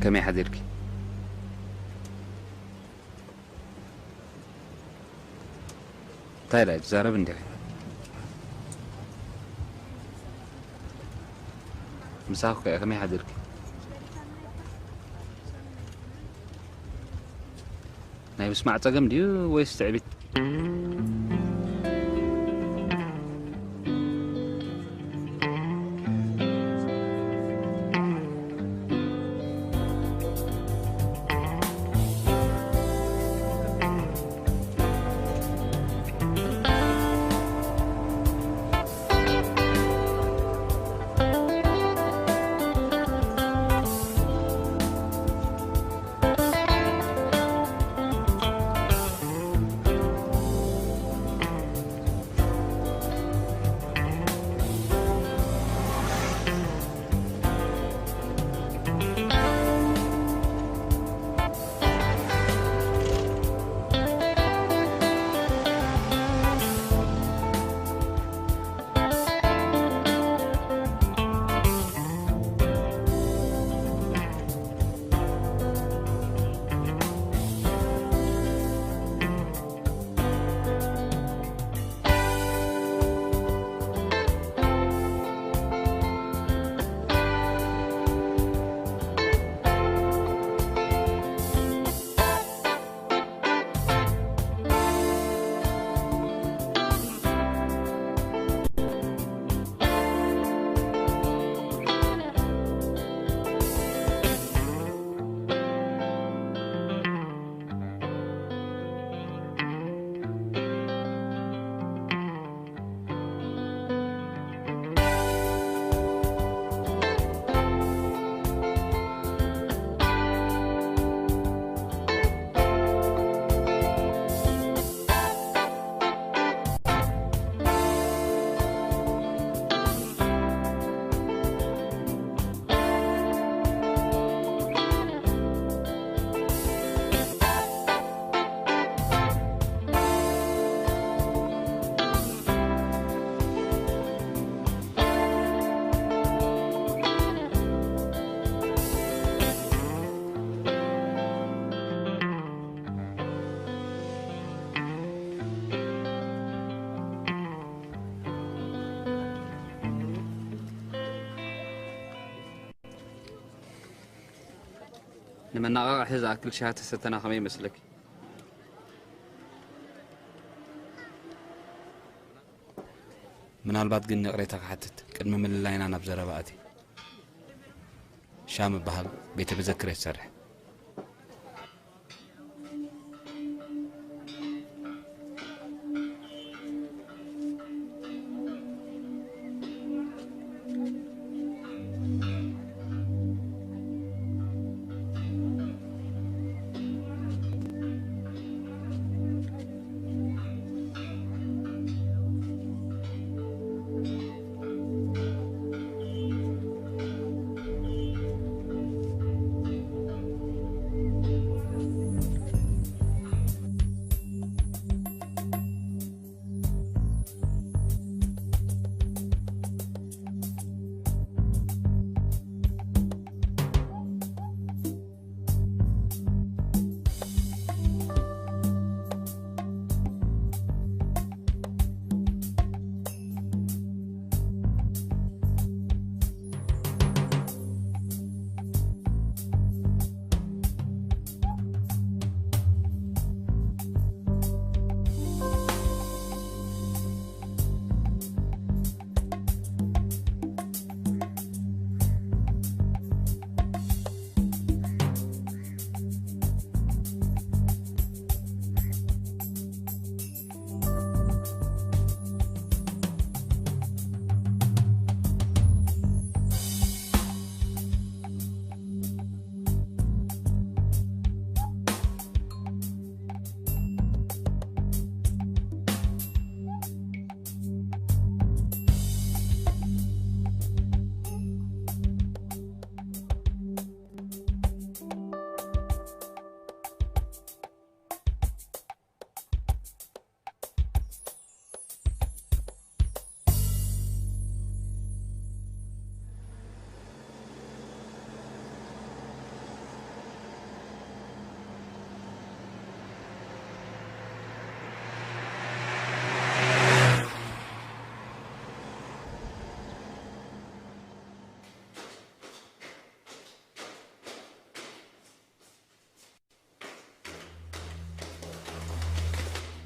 ከመይ ሓዲርኪ? እንታይ ኢላ ትዛረብ እንዲኺ? ምሳኺ ከ ከመይ ሓዲርኪ? ናይ ምስማዕ ጸገም ድዩ ወይስ ትዕቢት? ንመነቓቕሒ ዝኣክል ሻሂ ተሰተና ከመይ ይመስለኪ? ምናልባት ግን ይቕሬታ ክሓትት፣ ቅድሚ ምልላይና ናብ ዘረባ ኣቲ። ሻ ምበሃል ቤተ መዘክር እየ ዝሰርሕ።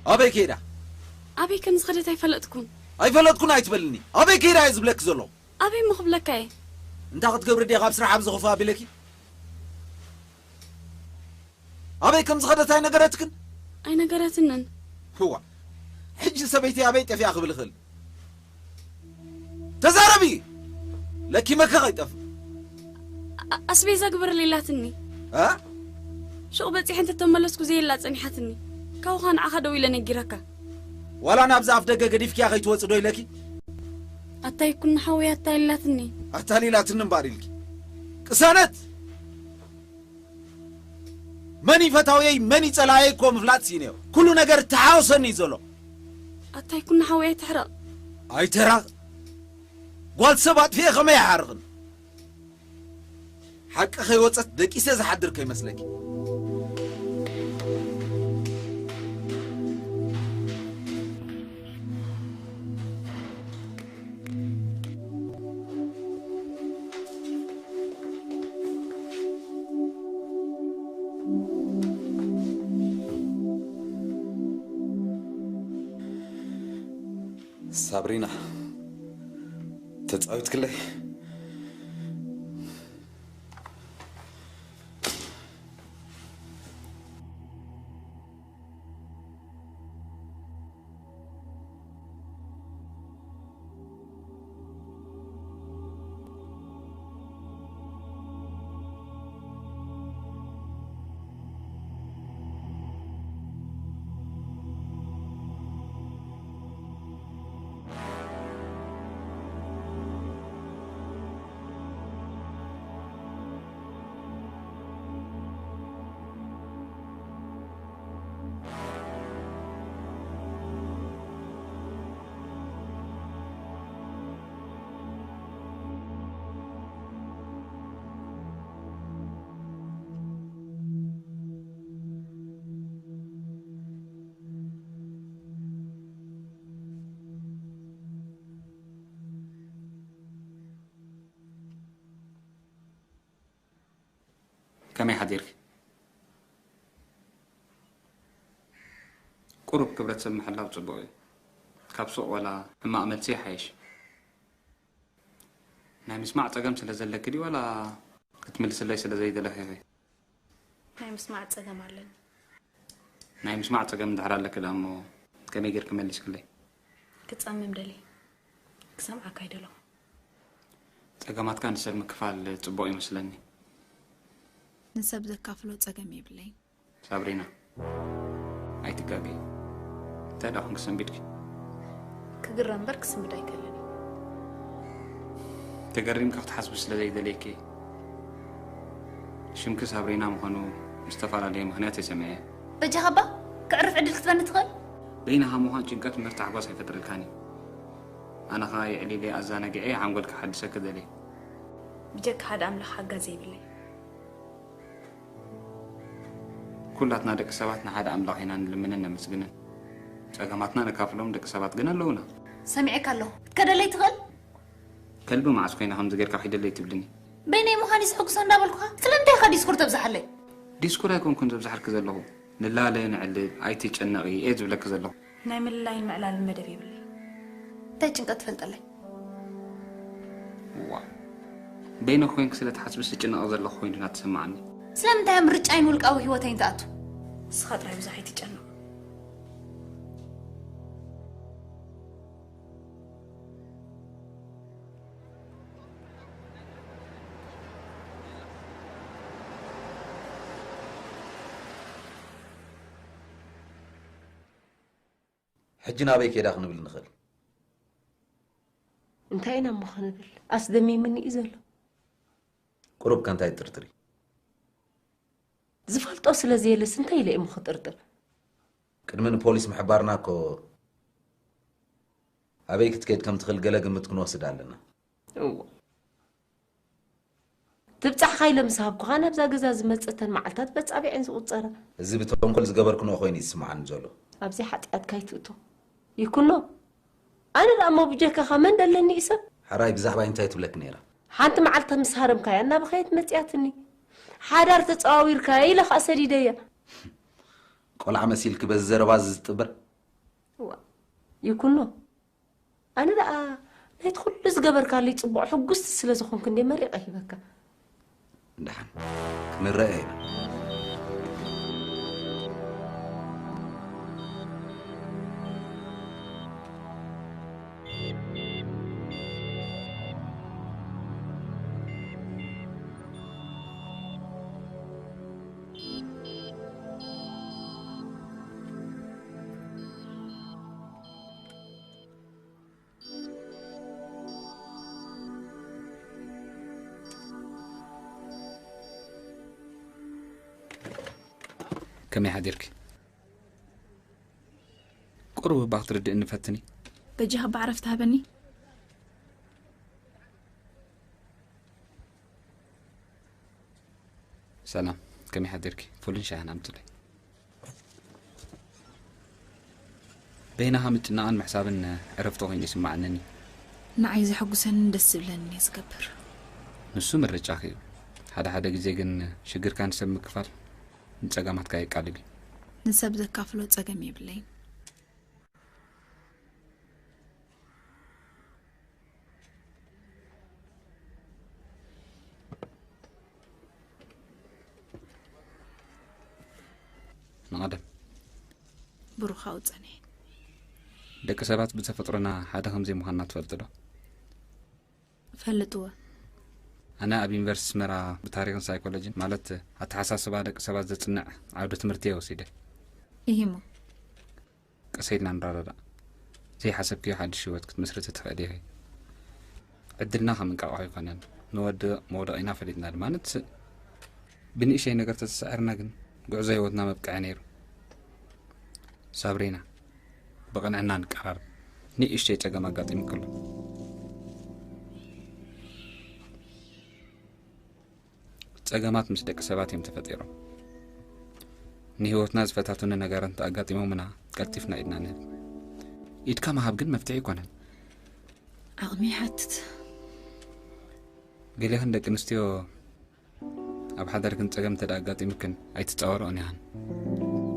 ኣበይ ከይዳ? ኣበይ ከም ዝኸደት ኣይፈለጥኩን። ኣይፈለጥኩን ኣይትበልኒ። ኣበይ ከይዳ እየ ዝብለኪ ዘለኹ። ኣበይ እሞ ክብለካ እየ? እንታይ ክትገብሪ ድየ ካብ ስራሕ ኣብዚ ክፋ ኣቢለኪ? ኣበይ ከም ዝኸደት ኣይነገረትክን? ኣይነገረትንን። እዋ፣ ሕጂ ሰበይቲ ኣበይ ጠፊኣ ክብል ይኽእል? ተዛረቢ! ለኪመከ ከይጠፍ። ኣ-፣ ኣስቤዛ ግበረለይ ኢላትኒ። እ? ሹቕ በጺሐ እንተተመለስኩ ዘየላ ጸኒሓትኒ። ካብኻ ንዓኻ ደው ኢለ ነጊረካ። ዋላ ናብዚ ኣፍ ደገ ገዲፍኪያ ከይትወጽእ ዶ ኢለኪ? ኣታ ይኩን ሓወይ ኣታ ኢላትኒ። ኣታሊላትኒ እምበኣር ኢልኪ። ቅሳነት! መን እዩ ፈታውየይ፣ መን እዩ ጸላእየይ እኮ ምፍላጥ ስኢነ እየ። ኩሉ ነገር ተሓወሰኒ እዩ ዘሎ። ኣታ ይኩን ሓወይ ኣይትሕረቕ። ኣይተራቕ። ጓል ሰብ ኣጥፊኤ ከመይ ኣይሓርቕን? ሓቂ ከይወጸት ደቂሰ ዝሓድር ከይመስለኪ። ሳብሪና፣ ተጻዊትክለይ። ከመይ ሓዲርኪ? ቁሩብ ክብረት ሰብ ምሕላው ጽቡቕ እዩ። ካብ ሱቕ ዋላ ሕማቕ መልሲ ይሓይሽ። ናይ ምስማዕ ጸገም ስለ ዘለኪ ድዩ ዋላ ክትምልስለይ ስለ ዘይደለኺ ኢኺ? ናይ ምስማዕ ጸገም ኣለኒ። ናይ ምስማዕ ጸገም እንድሕር ኣለኪ ደኣ እሞ ከመይ ጌርኪ መሊስክለይ? ክጸምም ደልየ። ክሰምዓካ ኣይደለኹ። ጸገማትካ ንሰብ ምክፋል ጽቡቕ ይመስለኒ። ንሰብ ዘካፍሎ ጸገም የብለይን። ሳብሪና፣ ኣይትጋገይ። እንታይ ደኣ ኮንኪ ሰንቢድኪ? ክግረም እምበር ክስንብድ ኣይክእልን እየ። ተገሪምኪ ክትሓስቢ ስለ ዘይደለየኪ፣ ሽምኪ ሳብሪና ምዃኑ ብዝተፈላለየ ምኽንያት እየ ሰሚዐ። በጃኻ እባ፣ ከዕርፍ ዕድል ክትበኒ ትኽእል? በይንኻ ምዃን ጭንቀት እምበር ታሕጓስ ኣይፈጥረልካን እዩ። ኣነ ኸኣ የዕሊለ ኣዛናጊዐ ሓንጎልካ ከሐድሰኪ ደልየ። ብጀካ ሓደ ኣምላኽ ሓጋዚ የብለይ። ኩላትና ደቂ ሰባት ንሓደ ኣምላኽ ኢና ንልምንን ነመስግንን። ጸገማትና ነካፍሎም ደቂ ሰባት ግን ኣለዉና። ሰሚዐካ ኣለኹ። ክትከደለይ ትኽእል? ከልቢ መዓስ ኮይና ከምዚ ጌርካ ኪደለይ ትብልኒ? በይነይ ምዃን እዩ ዝሕጉሶ እንዳበልኩኻ፣ ስለምንታይ ኢኻ ዲስኩር ተብዝሓለይ? ዲስኩር ኣይኮንኩን ዘብዝሓልኪ ዘለኹ። ንላለ ንዕልል፣ ኣይትጨነቒ እየ ዝብለኪ ዘለኹ። ናይ ምልላይን ምዕላልን መደብ የብለይ። እንታይ ጭንቀት ትፈልጠለይ? ዋ፣ በይነኺ ኮይንኪ ስለ ትሓስቢ ዝጭነቕ ዘለኹ ኮይኑ ኢና ትስምዓኒ። ስለምንታይ ኣብ ምርጫይን ውልቃዊ ህይወተይን ትኣቱ? ንስኻ ጥራይ ብዙሕ ኣይትጨነቕ። ሕጂ ናበይ ከይዳ ክንብል ንኽእል? እንታይ ኢና እሞ ክንብል? ኣስደሚምኒ እዩ ዘሎ። ቁሩብ ከ እንታይ ትጥርጥሪ? ዝፈልጦ ስለ ዘየለስ እንታይ ኢለ እየ እሞ ክጥርጥር? ቅድሚ ንፖሊስ ምሕባርና እኮ ኣበይ ክትከይድ ከም ትኽእል ገለ ግምት ክንወስድ ኣለና። እዎ። ትብጻሕካ ኢለ ምስ ሃብኩኻ ናብዛ ገዛ ዝመጸተን መዓልታት በጻብዕ እየን ዝቑጸራ። እዚ ብተንኮል ዝገበርክንኦ ኮይኑ እዩ ዝስምዓኒ ዘሎ። ኣብዚ ሓጢኣትካ ኣይትእቶ። ይኩኖ። ኣነ ደኣ እሞ ብጀካኻ መን ደለኒ እዩ ሰብ? ሕራይ ብዛዕባይ እንታይ ትብለኪ ነይራ? ሓንቲ መዓልቲ ምስ ሃረምካያ እናበኸየት መጺኣትኒ። ሓዳር ተጸዋዊርካያ ኢለ ኸኣ ሰዲደያ። ቆልዓ መሲልኪ በዚ ዘረባ እዚ ዝጥበር? እዋ፣ ይኩኖ፣ ኣነ ደኣ ናይቲ ኩሉ ዝገበርካለይ ጽቡቕ ሕጉስቲ ስለ ዝኾንኩ እንዴ መሪቐ ሂበካ። ደሓን፣ ክንረኣየ ኢና። ከመይ ሓዲርኪ? ቁሩብ እባ ክትርድእኒ ፈትኒ። በጃኻ እባ ዕረፍቲ ሃበኒ። ሰላም፣ ከመይ ሓዲርኪ? ፉልን ሻህን ኣምጽለይ። በይንኻ ምጭናቕን ምሕሳብን ዕረፍቲ ኮይኑ ይስምዓንን እዩ። ንዓይ ዘሐጉሰንን ደስ ዝብለንን እየ ዝገብር። ንሱ ምርጫኺ እዩ። ሓደ ሓደ ግዜ ግን ሽግርካ ንሰብ ምክፋል ንጸገማትካ የቃልል እዩ። ንሰብ ዘካፍሎ ጸገም የብለይን። ንቐደም። ብሩኻዊ ጸንሒ። ደቂ ሰባት ብተፈጥሮና ሓደ ከም ዘይምዃንና ትፈልጢ ዶ? ፈልጥዎ። ኣነ ኣብ ዩኒቨርሲቲ ኣስመራ ብታሪኽን ሳይኮሎጂን፣ ማለት ኣተሓሳስባ ደቂ ሰባት ዘጽንዕ ዓውዲ ትምህርቲ እየ ወሲደ። እሂሞ። ቀስ ኢልና ንረዳዳእ። ዘይሓሰብክዮ ሓድሽ ህይወት ክትመስርቲ ትኽእሊ ኢኺ። ዕድልና ከም እንቃቕሖ ኣይኮነን። ንወድቕ መውደቒና ፈሊጥና ድማ ንትስእ። ብንእሽተይ ነገር ተተሳዒርና ግን ጉዕዞ ህይወትና መብቅዐ ነይሩ። ሳብሪና፣ ብቕንዕና ንቀራረብ። ንእሽተይ ጸገም ኣጋጢሙኪ ኣሎ። ጸገማት ምስ ደቂ ሰባት እዮም ተፈጢሮም። ንህይወትና ዝፈታትኑ ነገራት እንተኣጋጢሞምና ቀልጢፍና ኢድና ንህብ። ኢድካ ምሃብ ግን መፍትሒ ኣይኮነን። ዓቕሚ ይሓትት። ገሊኽን ደቂ ኣንስትዮ ኣብ ሓዳርክን ጸገም እንተ ደኣ ኣጋጢሙክን ኣይትጻወርኦን ኢኽን።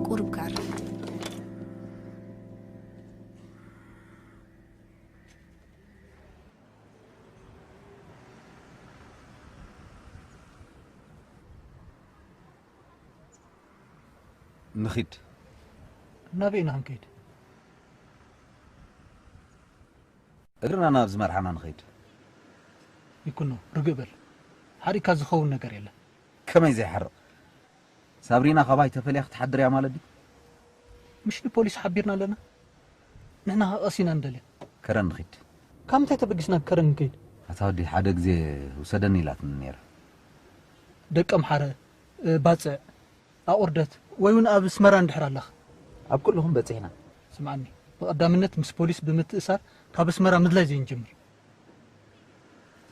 ቁሩብ ክዕርፍ። ንኺድ። ናበይ ኢና ክንከይድ? እግርና ናብ ዝመርሓና ንኸይድ። ይኩኖ፣ ርግእ በል። ሓሪካ ዝኸውን ነገር የለን። ከመይ ዘይሓርቕ? ሳብሪና ካባይ ተፈልያ ክትሓድር እያ ማለት ድዩ? ምሽ ንፖሊስ ሓቢርና ኣለና? ንሕና ከኣ ቀሲና ንደልያ። ከረን ንኺድ። ካብ ምንታይ ተበጊስና ከረን ንከይድ? ኣታ ወዲ ሓደ ግዜ ውሰደኒ ኢላትኒ ነይራ። ደቀምሓረ፣ እ፣ ባጽዕ፣ ኣቑርደት፣ ወይ እውን ኣብ ኣስመራ እንድሕር ኣለኻ። ኣብ ኩልኹም በጺሕና። ስምዓኒ፣ ብቐዳምነት ምስ ፖሊስ ብምትእሳር ካብ ኣስመራ ምድላይ ዘይንጅምር።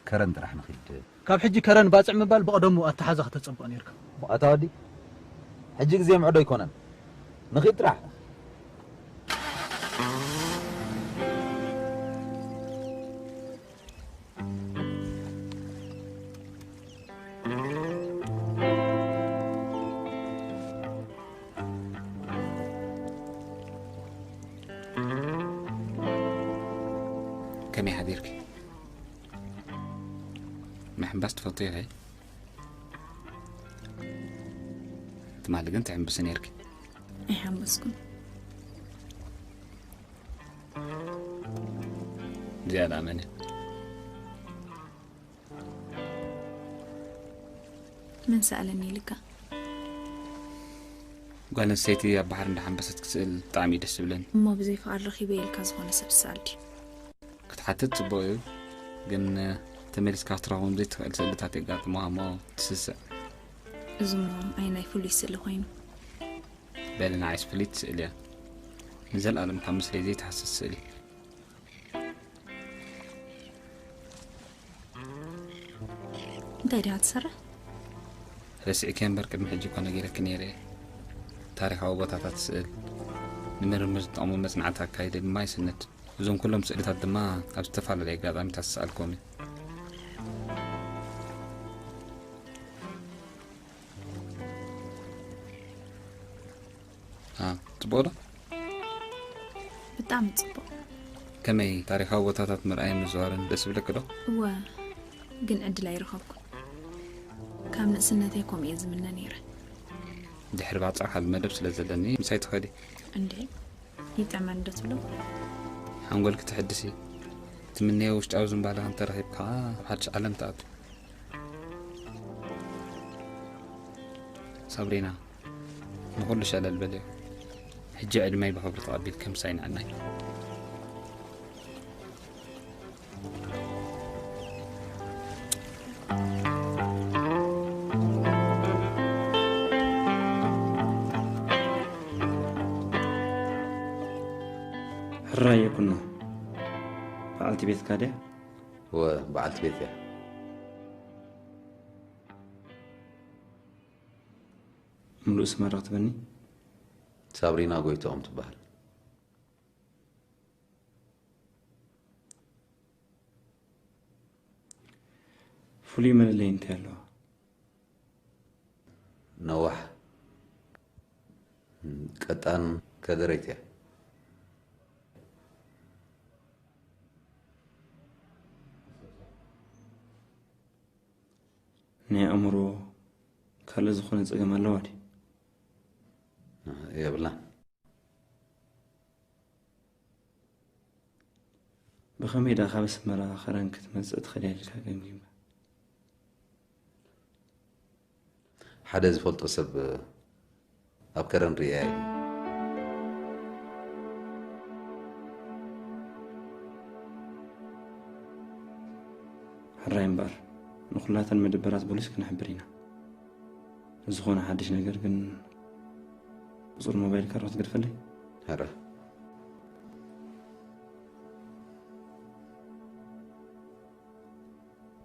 ከረን ጥራሕ ንኺድ። ካብ ሕጂ ከረን ባጽዕ ምባል ብቐደሙ ኣተሓዛ ከተጸብቕ ነይርካ። ኣታ ወዲ፣ ሕጂ ግዜ ምዕዶ ኣይኮነን። ንኺድ ጥራሕ። ከመይ ሓዲርኪ? ምሕንባስ ትፈትዊ ኢኺ? ትማሊ ግን ትሕንብሲ ነይርኪ። ኣይሓንበስኩን። እዚኣ ደኣ መን እያ? መን ሰኣለኒ ኢልካ? ጓል ኣንስተይቲ ኣብ ባሕሪ እንዳሓንበሰት ክስእል ብጣዕሚ እዩ ደስ ዝብለኒ። እሞ ብዘይ ፍቓድ ረኺበ ኢልካ ዝኾነ ሰብ ትሰኣል ድዩ? ክትሓትት ጽቡቕ እዩ፣ ግን ተመሊስካ ክትረኽቦም ዘይትኽእል ስእልታት የጋጥሙኻ እሞ ትስስዕ። እዚ እሞ ኣየናይ ፍሉይ ስእሊ ኮይኑ? በሊ ንዓይስ ፍልይቲ ስእሊ እያ። ንዘለኣለም ካብ ምስለይ ዘይትሃስስ ስእሊ። እንታይ ዲኻ ትሰርሕ? ረሲዕኪ እምበር ቅድሚ ሕጂ እኮ ነጊረኪ ነይረ እየ። ታሪኻዊ ቦታታት ስእል፣ ንምርምር ዝጠቕሙ መጽናዕቲ ኣካይደ ድማ ይስንድ። እዞም ኩሎም ስእልታት ድማ ኣብ ዝተፈላለየ ኣጋጣሚታት ዝሰኣልክዎም እዮም። አ፣ ጽቡቕ ዶ? ብጣዕሚ ጽቡቕ። ከመይ ታሪኻዊ ቦታታት ምርኣይን ምዝዋርን ደስ ይብለኪ ዶ? እወ፣ ግን ዕድል ኣይረኸብኩን። ካብ ንእስነተይ ከምኡ እየ ዝምነ ነይረ። ድሕሪ ባጽዕ ካልእ መደብ ስለ ዘለኒ ምሳይ ትኸዲ። እንዴ፣ ይጥዕመኒ ዶ ትብሎ? ሓንጎልኪ ትሕድሲ፣ ትምነዮ ውሽጣዊ ዝንባለ እንተረኺብካ ኣብ ሓድሽ ዓለም ትኣቱ። ሳብሪና፣ ንኹሉ ሸለል በልዮ። ሕጂ ዕድመይ ብኽብሪ ተቐቢልኪ ምሳይ ንዕናይ። ሕራይ የኩኖ፣ በዓልቲ ቤትካ ድያ? እወ፣ በዓልቲ ቤት እያ። ምሉእ ስማ ዶ ክትበኒ? ሳብሪና ጎይትኦም ትበሃል። ፍሉይ መለለዪ እንታይ ኣለዋ? ነዋሕ፣ ቀጣን፣ ከደረይቲ እያ። ናይ ኣእምሮ ካልእ ዝኾነ ጸገም ኣለዋ ድዩ? የብላን። ብኸመይ ደኣ ካብ ኣስመራ ከረን ክትመጽእ ትኽእል እያ ኢልካ ገምጊምካ? ሓደ ዝፈልጦ ሰብ ኣብ ከረን ርእያ ኢሉ። ሕራይ እምበኣር፣ ንኹላተን መደበራት ፖሊስ ክንሕብር ኢና። ዝኾነ ሓድሽ ነገር ግን ቁጽሪ ሞባይልካ ዶ ክትገድፈለይ? ሕራይ።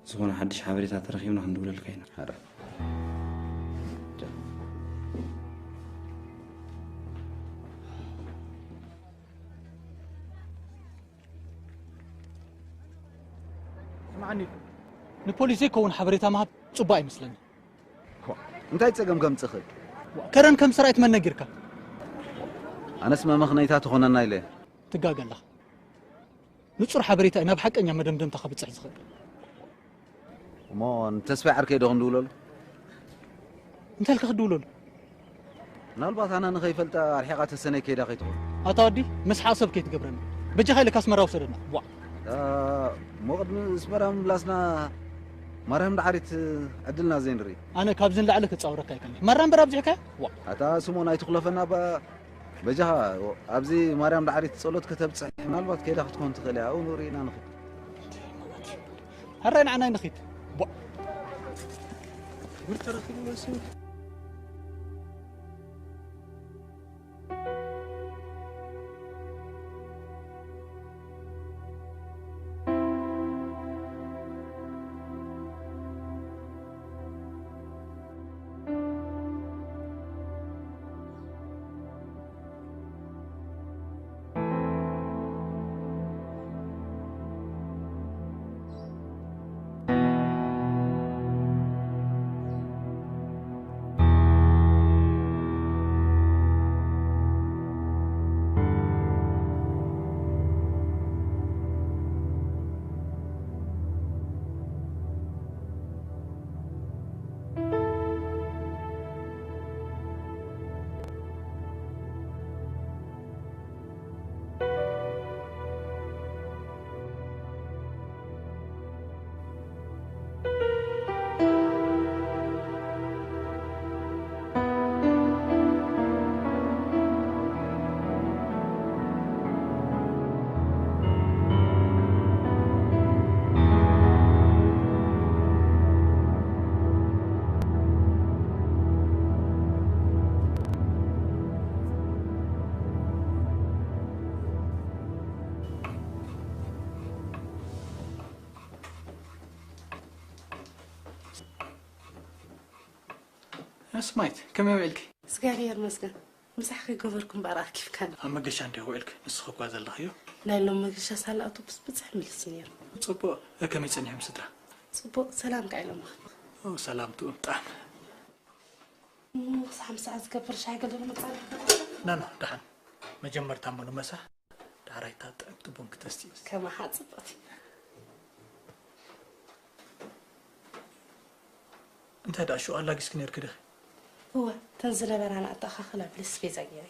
ዝኾነ ሓድሽ ሓበሬታ ተረኺብና ክንድውለልካ ኢና። ሕራይ። ስምዓኒ፣ ንፖሊስ ዘይከውን ሓበሬታ ምሃብ ጽቡቕ ኣይመስለኒ። እንታይ ጸገም ከምጽእ ክእል? ከረን ከም ሰራዊት መን ነጊርካ? ኣነስ መመኽነይታ ትኾነና ኢለ። ትጋገ ኣለኻ። ንጹር ሓበሬታ እዩ ናብ ሓቀኛ መደምደምታ ከብጽሕ ዝኽእል። እሞ ንተስፋይ ዓርከይ ዶ ክንድውለሉ? እንታይ ኢልካ ክትድውለሉ? ምናልባት ኣነ ንኸይፈልጣ ኣርሒቓ ተሰነይ ከይዳ ከይትኾን። ኣታ ወዲ፣ መስሓቕ ሰብ ከይትገብረና። በጃኻ ኢለካ ኣስመራ ውሰደና። ዋእ። እሞ ቅድሚ ኣስመራ ምምላስና ማርያም ዳዕሪት ዕድልና ዘይንርኢ። ኣነ ካብዚ ንላዕሊ ክጻወረካ ኣይክእልን። ማራ እምበር ኣብዚሕካዮ? ዋእ። ኣታ ስምኦን ኣይትኹለፈና እባ በጃኻ ኣብዚ ማርያም ዳዕሪት ጸሎት ከተብጽሕ ምናልባት ከይዳ ክትኮን ትኽእል እያ። ኣብኡ ንርእይና ንኽድ። ሕራይ ንዓናይ ንኺድ። ቧእ። ኣስማይት፣ ከመይ ውዒልኪ? እግዚኣብሔር ይመስገን። ምሳሕ ከይገበርኩ እምበኣር ኣኪብካኒ። ኣብ መገሻ እንዲኺ ውዒልኪ፣ ንስኺ እኳ ዘለኽዮ። ናይ ሎም መገሻ ሳላ ኣውቶቡስ ብዝሕ ምልስ እዩ ነይሩ። ጽቡቕ፣ ከመይ ጸኒሖም ስድራ? ጽቡቕ፣ ሰላም ከኣ ኢሎምኺ። ኦ፣ ሰላም ትኡ ብጣዕሚ። እሞ ክሳዕ ምሳሕ ዝገብር ሻሂ ገለ ንምጻእ። ኖ፣ ኖ፣ ደሓን። መጀመርታ እሞ ንመሳሕ። ሓራይታ ጥዕምቲ ቡን ክተስቲ እዩ። ከማኻ ጽብቕቲ። እንታይ ደኣ ሽዑ ኣላጊስኪ ነይርኪ ዲኺ? እወ፣ እተን ዝነበራና ኣተኣኻኽላ ብልስቤዛ ገይረ።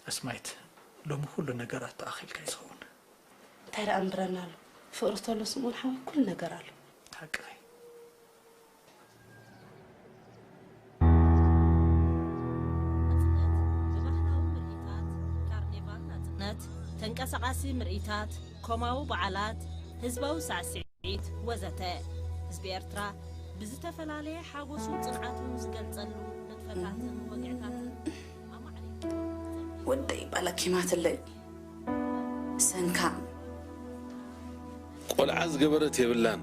ኣስማይት፣ ሎሚ ኩሉ ነገራት ተኣኺልካ እዩ ዝኸውን። እንታይ ደኣ እምብረና ኣሎ? ፍቕሪ ተሎ ስምኦን ሓወይ ኩሉ ነገር ኣሎ። ሓቅኺ። ናጽነት ብባህላዊ ምርኢታት፣ ካርኒቫል ናጽነት፣ ተንቀሳቓሲ ምርኢታት፣ ኮማዊ በዓላት፣ ህዝባዊ ሳዕስዒት ወዘተ። ህዝቢ ኤርትራ ብዝተፈላለየ ሓጎሱን ጽንዓቱን ዝገልጸሉ ንጥፈታትን ወግዕታትን ኣማዕሪጉ ወደይ ባላኪማትለይ ሰንካም ቆልዓ ዝገበረት የብላን።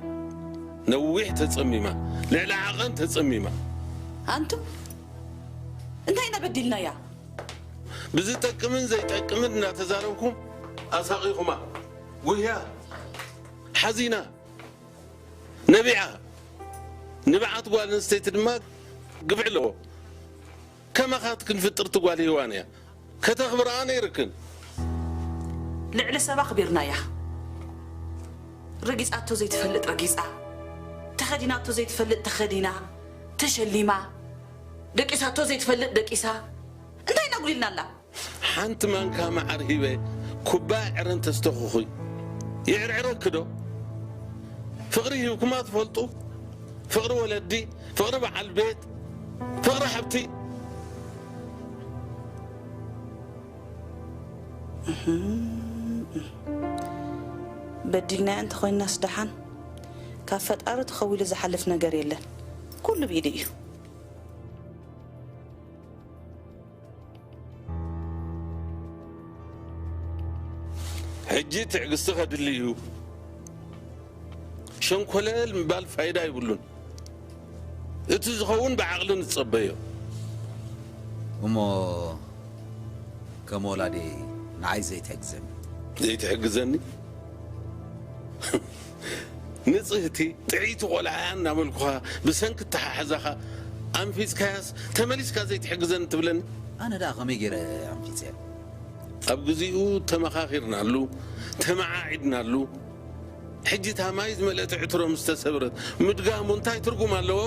ነዊሕ ተጸሚማ፣ ልዕሊ ዓቐን ተጸሚማ። ኣንቱም እንታይ ኢና በዲልናያ? ብዝጠቅምን ዘይጠቅምን እናተዛረብኩም ኣሳቒኹማ። ጉህያ ሓዚና ነቢዓ። ንብዓት ጓል ኣንስተይቲ ድማ ግብዒ ኣለዎ። ከማኻትክን ፍጥርቲ ጓል ሄዋን እያ። ከተኽብርኣ ነይርክን። ልዕሊ ሰብ ኣኽቢርናያ። ረጊጻቶ ዘይትፈልጥ ረጊጻ፣ ተኸዲናቶ ዘይትፈልጥ ተኸዲና፣ ተሸሊማ፣ ደቂሳቶ ዘይትፈልጥ ደቂሳ። እንታይ ኢና ጉዲልናላ? ሓንቲ ማንካ መዓር ሂበ ኩባያ ዕረ እንተስተኹኺ ይዕርዕረኪ ዶ? ፍቕሪ ሂብኩማ ትፈልጡ? ፍቕሪ ወለዲ፣ ፍቕሪ በዓል ቤት፣ ፍቕሪ ሓብቲ። በዲልናያ እንተኾይናስ ደሓን ካብ ፈጣሪ ተኸዊሉ ዝሓልፍ ነገር የለን። ኩሉ ብኢዱ እዩ። ሕጂ ትዕግስቲ ከድሊ እዩ። ሸንኮለል ምባል ፋይዳ ይብሉን። እቲ ዝኸውን ብዓቕሊ ንጸበዮ። እሞ ከም ወላዲ ንዓይ ዘይትሕግዘኒ? ዘይትሕግዘኒ? ንጽህቲ ጥዕይቲ ቆልዓ እያ እናበልኩኻ ብሰንኪ ተሓሕዛኻ ኣንፊጽካያስ ተመሊስካ ዘይትሕግዘኒ ትብለኒ? ኣነ ደኣ ከመይ ገይረ ኣንፊጸያ? ኣብ ግዚኡ ተመኻኺርናሉ፣ ተመዓዒድናሉ። ሕጂ እታ ማይ ዝመልአት ዕትሮ ምስ ተሰብረት ምድጋሙ እንታይ ትርጉም ኣለዎ?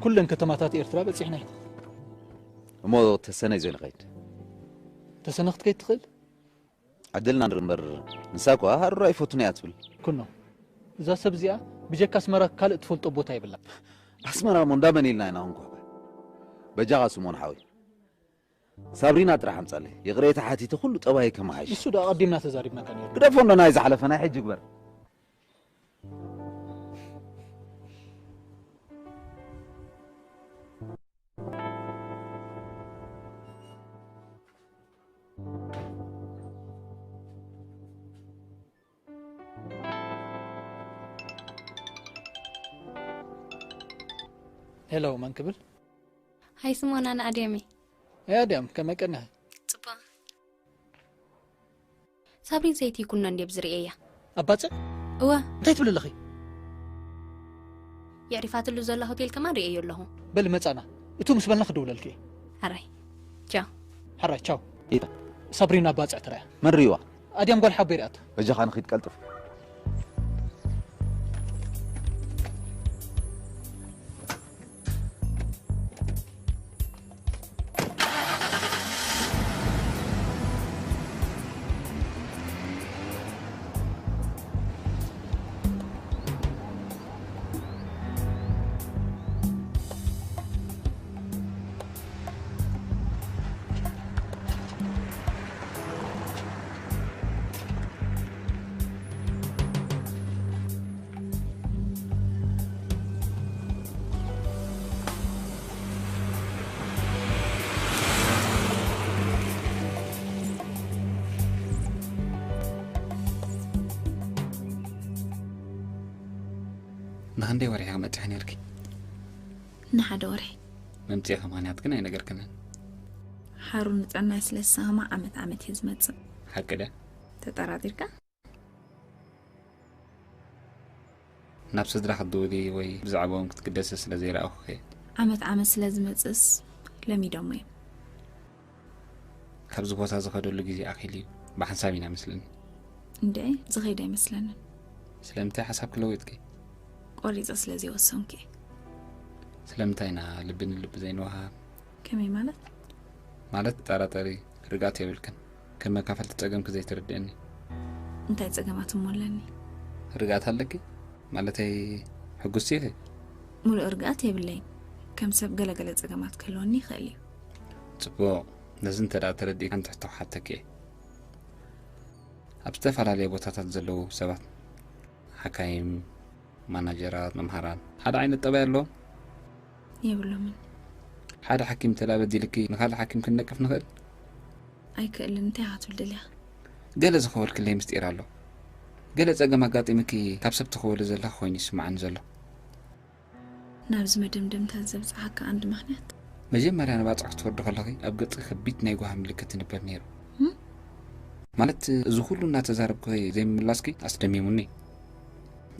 ኩለን ከተማታት ኤርትራ በጺሕና ኢና። እሞ ተሰነይ ዞይ ንኸይድ። ተሰነ ክትከይድ ትኽእል? ዕድልና ንርኢ እምበር፣ ንሳ እኳ ሃሩር ኣይፈቱን እያ ትብል። ኩኖ፣ እዛ ሰብ እዚኣ ብጀካ ኣስመራ ካልእ ትፈልጦ ቦታ የብላ። ኣስመራ እሞ እንዳመን ኢልና ኢና ክንኳዕ? በጃኻ ስሞን ሓወይ፣ ሳብሪና ጥራሕ ኣምጻለይ። ይቕሬታ ሓቲተ ኩሉ ጠባይ ከመሓይሽ። ንሱ ዶ ኣቐዲምና ተዛሪብናካ ነይሩ። ግደፎ እንዶ ናይ ዝሓለፈ፣ ናይ ሕጂ ግበር። ሄሎ፣ መን ክብል? ሃይ ስሞና፣ ንኣድያም እየ። ኣይ ኣድያም፣ ከመይ ቀኒኺ? ጽቡቕ። ሳብሪን ሰይቲ ይኩኖ እንድየ ብዝርእየያ። ኣባጽዕ? እወ። እንታይ ትብሊ ኣለኺ? የዕሪፋትሉ ዘላ ሆቴል ከማን ርእየዮ ኣለኹ። በሊ መጻና። እቱ ምስ በልና ክድውለልኪ እየ። ሕራይ። ቻው። ሕራይ፣ ቻው። ኢታ። ሳብሪና ኣባጽዕ ትረያ። መን ርእይዋ? ኣድያም ጓል ሓቦይ ርእያቶ። በጃኻ ንኺድ ቀልጥፍ። ንክንደይ ወርሒ ክመፅሕ ነርኪ? ንሓደ ወርሒ። መምፅኤ ከምክንያት ግን ኣይነገርክንን። ሓሩ ንጥዕናይ ስለ ዝሰማማ ዓመት ዓመት እየ ዝመፅእ። ሓቂ ደ? ተጠራጢርካ? ናብ ስድራ ክትድውሊ ወይ ብዛዕባኦም ክትግደሲ ስለ ዘይረኣኹ ከ? ዓመት ዓመት ስለ ዝመፅእስ ለሚዶሞ እዮም። ካብዚ ቦታ ዝኸደሉ ግዜ ኣኺሉ እዩ። ብሓንሳብ ኢና መስለኒ። እንድዒ ዝኸይድ ኣይመስለንን። ስለምንታይ ሓሳብ ክለውጥኪ? ቆሪፀ ስለ ዘይወሰንኩ እየ። ስለምንታይ ኢና ልቢ ንልቢ ዘይንወሃብ? ከመይ ማለት? ማለት ጠራጠሪ ርግኣት የብልክን። ከም መካፈልቲ ጸገምኪ ዘይትርድእኒ። እንታይ ጸገማት እሞ ኣለኒ? ርግኣት ኣለኪ? ማለተይ ሕጉስቲ ኢኺ? ሙሉእ ርግኣት የብለይን። ከም ሰብ ገለገለ ጸገማት ክህልወኒ ይኽእል እዩ። ጽቡቕ። ነዚ እንተ ደኣ ተረዲእካ ሓንቲ ሕቶ ክሓተኪ እየ። ኣብ ዝተፈላለየ ቦታታት ዘለዉ ሰባት፣ ሓካይም፣ ማናጀራት፣ መምሃራን፣ ሓደ ዓይነት ጠባይ ኣለዎም? የብሎምን። ሓደ ሓኪም እንተ ደኣ በዲልኪ ንኻልእ ሓኪም ክንነቅፍ ንኽእል? ኣይክእልን። እንታይ ኢኻ ክትብል ደሊኻ? ገለ ዝኸወልክለይ ምስጢር ኣሎ። ገለ ጸገም ኣጋጢምኪ ካብ ሰብ ትኸወሊ ዘለኺ ኮይኑ ይስምዓኒ ዘሎ። ናብዚ መደምደምታ ዘብጽሓካ ቀንዲ ምኽንያት? መጀመርያ ንባጽዕ ክትወርዲ ከለኺ ኣብ ገጽኪ ከቢድ ናይ ጓሂ ምልክት ይንበር ነይሩ። እም? ማለት እዚ ኩሉ እናተዛረብኩ ዘይምምላስኪ ኣስደሚሙኒ።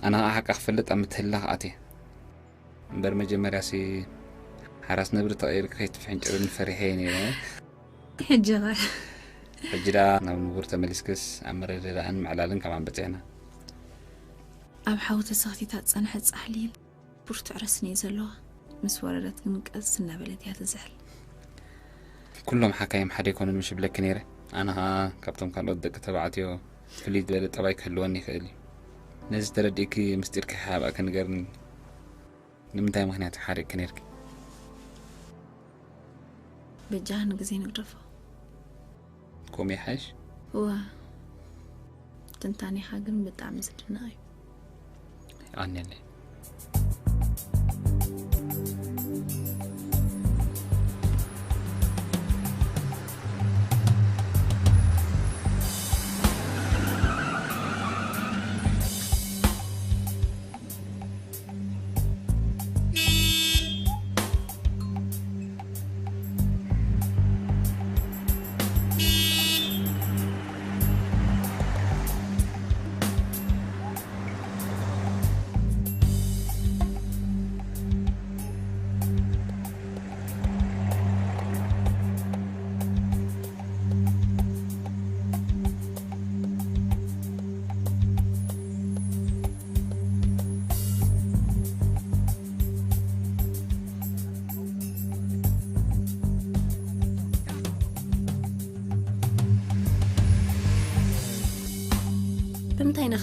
ኣነ ኸኣ ሓቂ ክፈልጥ ኣብ ምትህልላኽ ኣትየ። እምበር መጀመርያሲ ሓራስ ነብሪ ተቐይርኪ ከይትፍሕንጭርኒ ፈሪሐ እየ ነይረ። ሕጂ ኸ? ሕጂ ደኣ ናብ ንቡር ተመሊስክስ ኣብ ምርድዳእን ምዕላልን ከማን በጺሕና። ኣብ ሓዊ ተሰኽቲታ ዝጸንሐት ጻሕሊ ብርቱዕ ረስኒ እዩ ዘለዋ። ምስ ወረደት ግን ቀስ እናበለት እያ ትዝሕል። ኩሎም ሓካይም ሓደ ኣይኮኑን ምሽ እብለኪ ነይረ። ኣነ ኸኣ ካብቶም ካልኦት ደቂ ተባዕትዮ ፍልይ ዝበለ ጠባይ ክህልወኒ ይኽእል እዩ። ነዚ ተረዲእኪ ምስጢርኪ ከይሓብኣኪ ንገርኒ። ንምንታይ ምኽንያት እዩ ሓሪቕኪ ነይርኪ? በጃኻ ንግዜ ንግደፎ። ከምኡ ይሓይሽ? እወ። ትንታኔኻ ግን ብጣዕሚ ዝድነቕ እዩ። የቐንየለይ።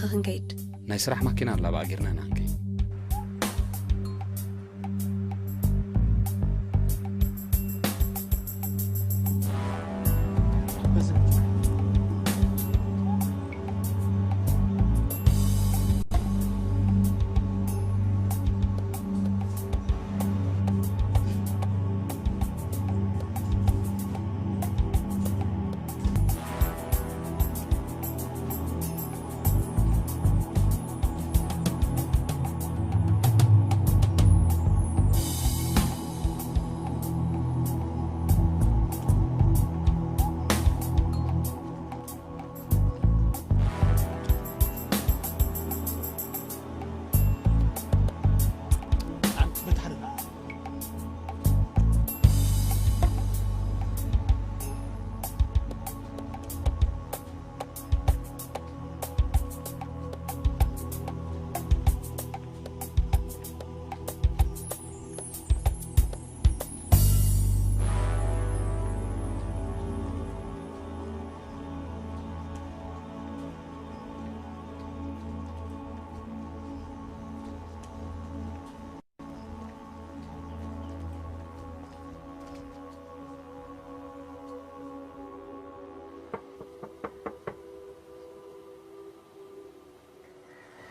ክንከይድ። ናይ ስራሕ ማኪና ኣላ፣ ብኣ ጌርና ኢና ክንከይድ።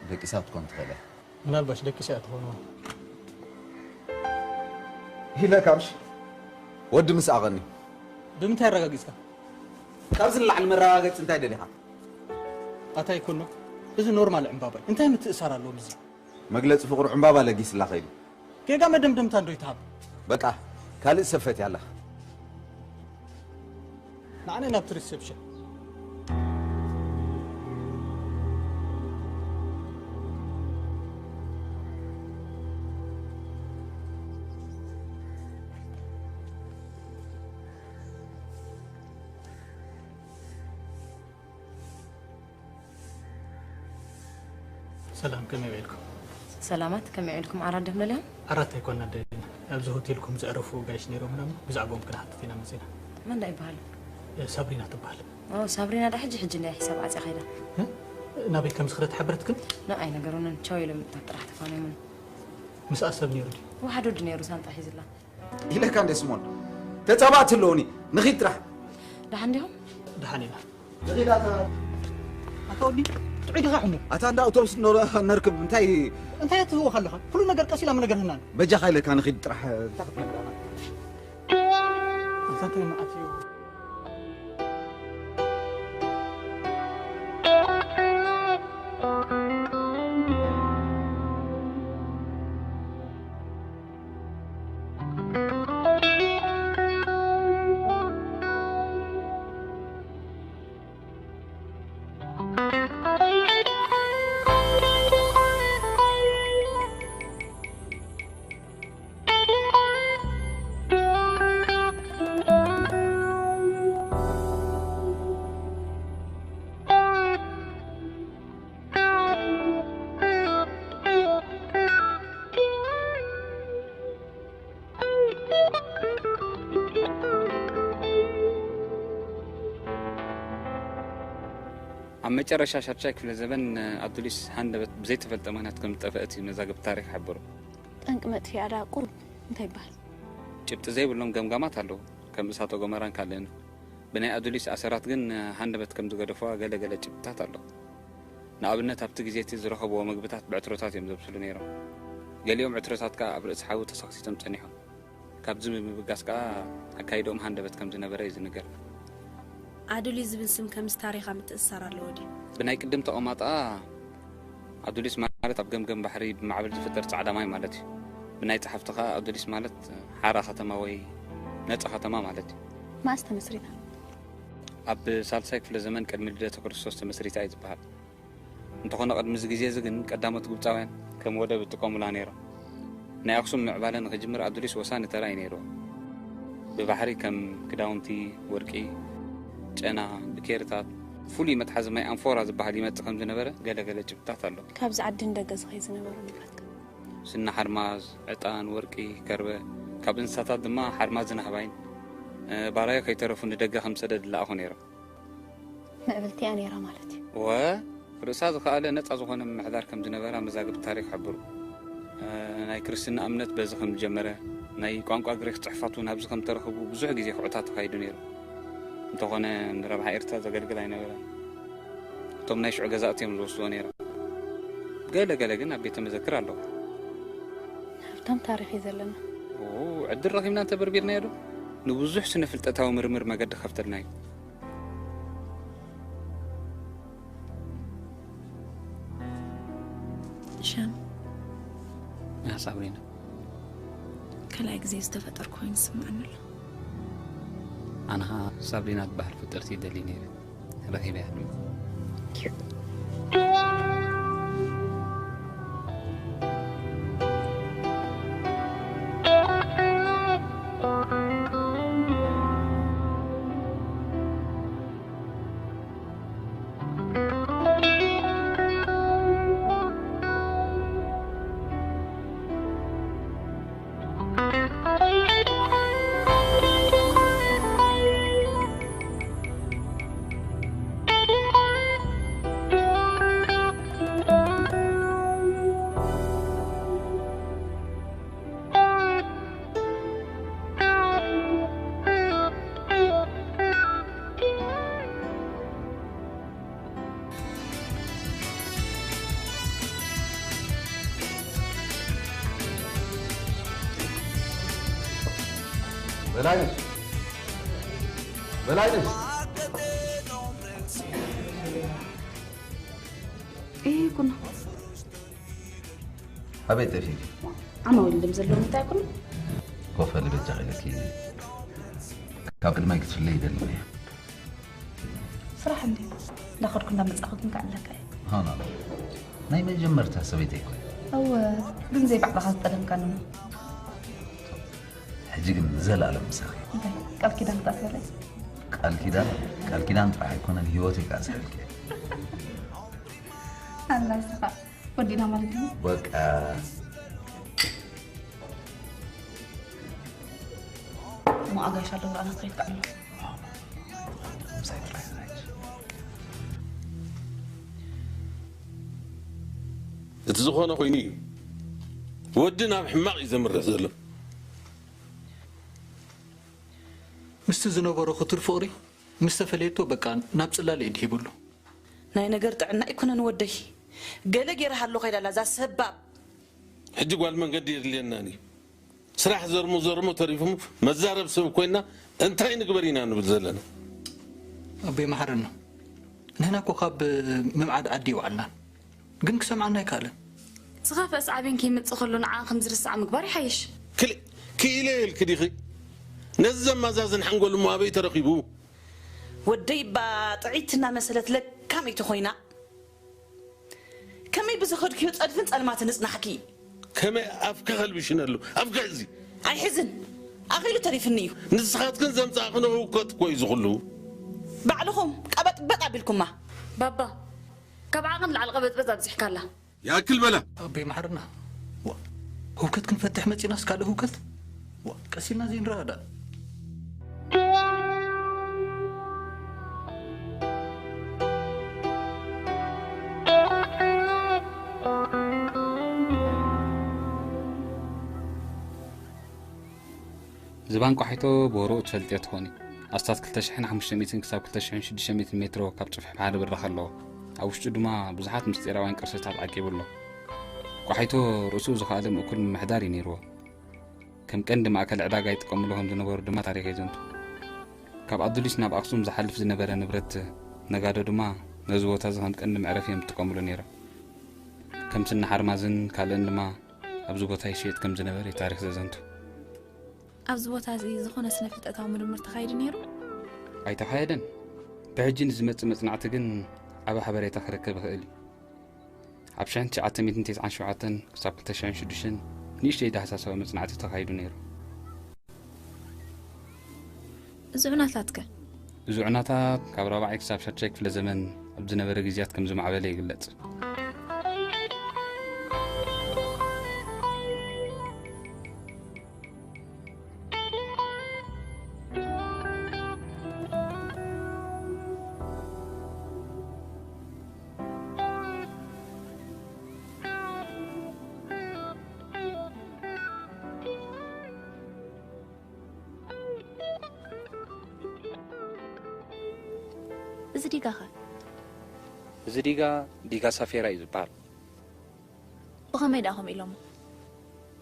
ደቂሳት ትኮን ትኽእል እያ። ምናልባሽ ደቂሳ እያ ትኾን። ሂለ ካብሽ ወዲ ምስ ኣቐኒ ብምንታይ ኣረጋጊፅካ? ካብዚ ንላዕሊ መረጋገፂ እንታይ ደሊኻ? ኣታ ይኮኖ፣ እዚ ኖርማል ዕምባባ እዩ። እንታይ ምትእሳር ኣለዎ ምስዚ? መግለፂ ፍቕሩ ዕምባባ ለጊስላ ከይዱ። ጌጋ መደምደምታ እንዶ ይትሃብ። በቃ ካልእ ሰብ ፈትያ ኣለኻ። ንዓነ ናብቲ ሪሰፕሽን። ሰላም፣ ከመይ ውዒልኩም? ሰላማት፣ ከመይ ውዒልኩም? ዓራት ዲኹም ደሊኹም? ዓራት ኣይኮንና ደሊና። ኣብዚ ሆቴልኩም ዘዕረፉ ጋይሽ ነይሮም ምናምን፣ ብዛዕባኦም ክንሓትት ኢና መጺና። መን ዳ ይበሃሉ? እ፣ ሳብሪና ትበሃል። ኦ፣ ሳብሪና ዳ ሕጂ ሕጂ ናይ ሒሳብ ዓጽያ ከይዳ። እ? ናበይ ከም ዝኸደት ሓበረትክን? ኖ፣ ኣይነገሩንን። ቻው ኢሎም ምእንታን ጥራሕ ተፋንዮምን። ምስኣ ሰብ ነይሩ ድዩ? ወሓድ ወዲ ነይሩ ሳንጣ ሒዝላ። ኢለካ እንደ ስሞን ተጻባእቲ ኣለውኒ ንኺድ ጥራሕ። ደሓን ዲኹም? ደሓን ኢና። ንኺድ ኣታ ኣታ ወዲ ጥዑይ ዲኻ ሕሙ? ኣታ እንዳ ኣውቶቡስ ነርክብ እንታይ እንታይ ትህወኽ ኣለኻ? ኩሉ ነገር ቀስ ኢላ ምነገርህናን። በጃኻ ኢለካ ንኺድ ጥራሕ። እንታይ ክትነግረና? ኣታ እንታይ መዓት እዩ? ኣብ መጨረሻ ሻድሻይ ክፍለ ዘበን ኣዱሊስ ሃንደበት ብዘይተፈልጠ ምኽንያት ከም ዝጠፍአት እዩ መዛግብቲ ታሪኽ ይሕብሩ። ጠንቂ መጥፊኣ ደኣ ቁሩብ እንታይ ይበሃል? ጭብጢ ዘይብሎም ገምጋማት ኣለዉ፣ ከም እሳተ ጎመራን ካልእን። ብናይ ኣዱሊስ ኣሰራት ግን ሃንደበት ከም ዝገደፍዋ ገለ ገለ ጭብጥታት ኣሎ። ንኣብነት ኣብቲ ግዜ እቲ ዝረኸብዎ መግብታት ብዕትሮታት እዮም ዘብስሉ ነይሮም። ገሊኦም ዕትሮታት ከኣ ኣብ ርእሲ ሓዊ ተሰኽሲቶም ጸኒሖም። ካብዚ ብምብጋስ ከኣ ኣካይድኦም ሃንደበት ከም ዝነበረ እዩ ዝንገር። ኣዱሊስ ዝብል ስም ከምዚ ታሪኻ ምትእስሳር ኣለዎ ድዩ? ብናይ ቅድም ተቐማጣ ኣዱሊስ ማለት ኣብ ገምገም ባሕሪ ብማዕበል ዝፍጠር ጻዕዳ ማይ ማለት እዩ። ብናይ ጸሓፍቲ ከኣ ኣዱሊስ ማለት ሓራ ከተማ ወይ ነጻ ከተማ ማለት እዩ። መኣስ ተመስሪታ? ኣብ ሳልሳይ ክፍለ ዘመን ቅድሚ ልደተ ክርስቶስ ተመስሪታ እዩ ዝበሃል። እንተኾነ ቅድሚ እዚ ግዜ እዚ ግን ቀዳሞት ግብጻውያን ከም ወደብ ይጥቀሙላ ነይሮም። ናይ ኣኽሱም ምዕባለ ንኽጅምር ኣዱሊስ ወሳኒ ተራ እዩ ነይርዎ። ብባሕሪ ከም ክዳውንቲ፣ ወርቂ፣ ጨና፣ ብኬርታት፣ ፍሉይ መትሓዚ ማይ ኣንፎራ ዝበሃል ይመጽእ ከም ዝነበረ ገለ ገለ ጭብጥታት ኣሎ። ካብዚ ዓዲ ንደገ ዝኸይ ዝነበሩ ንብረትካ? ስኒ ሓርማዝ፣ ዕጣን፣ ወርቂ፣ ከርበ፣ ካብ እንስሳታት ድማ ሓርማዝን ኣህባይን፣ እ፣ ባራዮ ከይተረፉ ንደገ ከም ሰደድ ይለኣኹ ነይሮም። ምዕብልቲ እያ ነይራ ማለት እዩ። ወ ርእሳ ዝኸኣለ ነጻ ዝኾነ ምምሕዳር ከም ዝነበራ መዛግብቲ ታሪኽ ይሕብሩ። እ፣ ናይ ክርስትና እምነት በዚ ከም ዝጀመረ፣ ናይ ቋንቋ ግሪኽ ጽሑፋት እውን ኣብዚ ከም ተረኽቡ ብዙሕ ግዜ ኩዕታት ተኻይዱ ነይሩ። እንተኾነ ንረብሓ ኤርትራ ዘገልግል ኣይነበረን። እቶም ናይ ሽዑ ገዛእቲ እዮም ዝወስድዎ ነይሮም። ገለ ገለ ግን ኣብ ቤተ መዘክር ኣለዉ። ሃብታም ታሪኽ እዩ ዘለና። ኦ፣ ዕድል ረኺብና እንተበርቢርናዮ ዶ? ንብዙሕ ስነ ፍልጠታዊ ምርምር መገዲ ከፍተልና እዩ። ሻም ያ ሳብሪና፣ ካልኣይ ግዜ ዝተፈጠርኩ ኮይኑ ዝስምዓኒ ኣሎ። ኣነ ኸዓ ሳብሪና ትበሃል ፍጥርቲ ይደሊ ነይረ፣ ረኺበያ ድማ። በላይነሽ፣ በላይነሽ። እይ ኩና ኣበይ ጠፊእኪ? ዓማዊል ድም ዘለዎም እንታይ ኩና? ኮፈል በጃ ኢለኪ፣ ካብ ቅድማይ ክትፍለይ ይደሊ እየ። ስራሕ እንዲ እንዳኸድኩ እንዳመጻኹ ግን ከዕለካ እየ። ሃና፣ ናይ መጀመርታ ሰበይተይ እኮ። እወ፣ ግን ዘይባዕልኻ ዝጠለምካኒ። ሕጂ ግን ንዘለኣለም ምሳኺ። እንታይ ቃል ኪዳን ክትኣስረለይ? ቃል ኪዳን፣ ቃል ኪዳን ጥራሕ ኣይኮነን፣ ህይወተይ ክኣስረልኪ። ኣላ ንስኻ ወዲና ማለት እዩ። በቃ። እሞ ኣጋይሽ ኣለዉ፣ ኣና ክኸይድ ከኣሎ። ምሳይ ጥራሕ ዝናይሽ። እቲ ዝኾነ ኮይኑ እዩ። ወዲ ናብ ሕማቕ እዩ ዘምርሕ ዘሎ። ምስቲ ዝነበሮ ክቱር ፍቕሪ ምስ ተፈለየቶ በቃ ናብ ጽላል ኢድ ሂብሉ። ናይ ነገር ጥዕና ኣይኮነን ወደይ። ገለ ገይርሃ ኣሎ ከይዳ ኣላ እዛ ሰባብ። ሕጂ ጓል መንገዲ የድልየናን እዩ። ስራሕ ዘርሞ ዘርሞ ተሪፉ መዛረብ ሰብ ኮይና እንታይ ንግበር ኢና ንብል ዘለና። ኣቦይ መሓረና፣ ንሕና እኮ ካብ ምምዓድ ዓዲ ይውዓልናን ግን ክሰምዓና ኣይከኣለን። ዝኸፍአ ሰዓቤን ከይመጽእ ከሎ ንዓ ከም ዝርስዓ ምግባር ይሓይሽ። ክልእ ክኢለ ኢልኪ ዲኺ? ነዚ ዘማዛዝን ሓንጎል እሞ ኣበይ ተረኺቡ? ወደይ እባ ጥዕይቲ እናመሰለት ለካመይቲ ኮይና ከመይ ብዝኸድክዮ ጸድፍን ጸልማትን እጽናሕኪ? ከመይ ኣፍኪ ከልብሽነሉ? ኣፍኪ ሕዚ። ኣይሕዝን፣ ኣኺሉ ተሪፍኒ እዩ። ንስኻትክን ዘምጻእክንኦ ህውከት እኮ እዩ ዝኹሉ። ባዕልኹም ቀበጥበጥ ኣቢልኩማ። ባባ፣ ካብ ዓቐን ላዕሊ ቀበጥበጥ ኣብዚሕካላ። ይኣክል በላ። ኣቦይ መሓርና፣ ዋ፣ ህውከት ክንፈትሕ መጺናስ ካልእ ህውከት? ዋ፣ ቀስ ኢልና ዘይንረዳዳእ። ዝባን ቋሒቶ ብወረኡ ትፈልጥዮ ትኾኒ። ኣስታት ክልተ ሽሕን ሓሙሽተ ሚእትን ክሳብ ክልተ ሽሕን ሽዱሽተ ሚእትን ሜትሮ ካብ ጽፍሒ ባሕሪ ብራኸ ኣለዎ። ኣብ ውሽጡ ድማ ብዙሓት ምስጢራውያን ቅርስታት ዓቂቡ ኣሎ። ቋሒቶ ርእሱ ዝኸኣለ ምእኩል ምምሕዳር እዩ ነይርዎ። ከም ቀንዲ ማእከል ዕዳጋ ይጥቀምሉ ከም ዝነበሩ ድማ ታሪኽ የዘንቱ። ካብ ኣዱሊስ ናብ ኣኽሱም ዝሓልፍ ዝነበረ ንብረት ነጋዶ ድማ ነዚ ቦታ እዚ ከም ቀንዲ መዕረፊ እዮም ዝጥቀምሉ ነይሮም። ከም ስኒ ሓርማዝን ካልእን ድማ ኣብዚ ቦታ ይሽየጥ ከም ዝነበረ እዩ ታሪኽ ዘዘንቱ። ኣብዚ ቦታ እዚ ዝኾነ ስነ ፍልጠታዊ ምርምር ተኻይዱ ነይሩ? ኣይተኻየደን። ብሕጂ ንዝመጽእ መጽናዕቲ ግን ዓቢ ሓበሬታ ክረክብ ይኽእል እዩ። ኣብ ሽሕን ትሽዓተ ሚእትን ተስዓን ሸውዓተን ክሳብ ክልተ ሽሕን ሽዱሽተን ንእሽተይ ዳህሳሳዊ መጽናዕቲ ተኻይዱ ነይሩ። እዚ ዑናታትከ? እዚ ዑናታት ካብ ራብዓይ ክሳብ ሻድሻይ ክፍለ ዘመን ኣብ ዝነበረ ግዜያት ከም ዝማዕበለ ይግለጽ። እዚ ዲጋኸ? እዚ ዲጋ፣ ዲጋ ሳፌራ እዩ ዝበሃል። ብኸመይ ደኣ ከምኡ ኢሎሞ?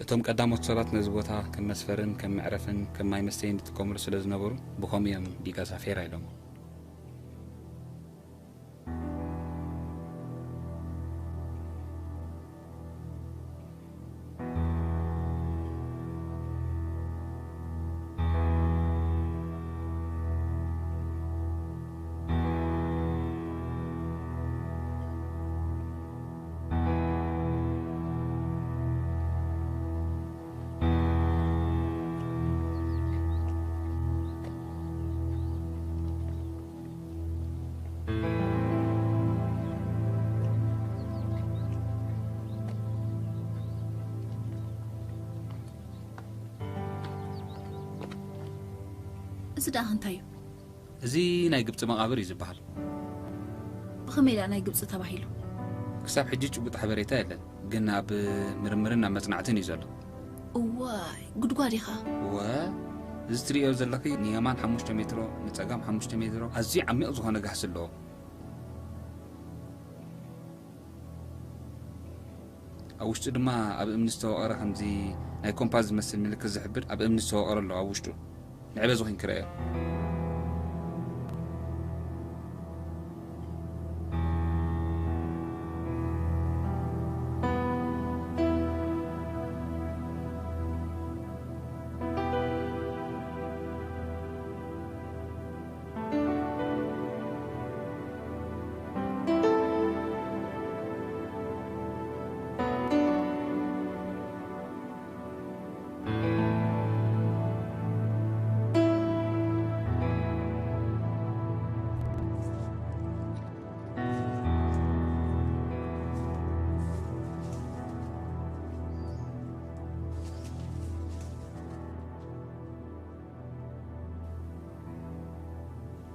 እቶም ቀዳሞት ሰባት ነዚ ቦታ ከም መስፈርን ከም መዕረፍን ከም ማይ መስተይን ዝጥቀምሉ ስለ ዝነበሩ፣ ብኸምኡ እዮም ዲጋ ሳፌራ ኢሎሞ። እዚ ደኣ እንታይ እዩ? እዚ ናይ ግብፂ መቓብር እዩ ዝበሃል። ብኸመይ ደኣ ናይ ግብፂ ተባሂሉ? ክሳብ ሕጂ ጭቡጥ ሓበሬታ የለን፣ ግን ኣብ ምርምርን ኣብ መፅናዕትን እዩ ዘሎ። እዋይ፣ ጉድጓድ ኢኻ። ወ እዚ ትርእዮ ዘለኺ ንየማን ሓሙሽተ ሜትሮ፣ ንፀጋም ሓሙሽተ ሜትሮ፣ ኣዝዩ ዓሚቕ ዝኾነ ጋህሲ ኣለዎ። ኣብ ውሽጡ ድማ ኣብ እምኒ ዝተወቐረ፣ ከምዚ ናይ ኮምፓስ ዝመስል ምልክት ዝሕብር ኣብ እምኒ ዝተወቐረ ኣሎ። ኣብ ውሽጡ ንዕበ ዝኾን ክረአዮ።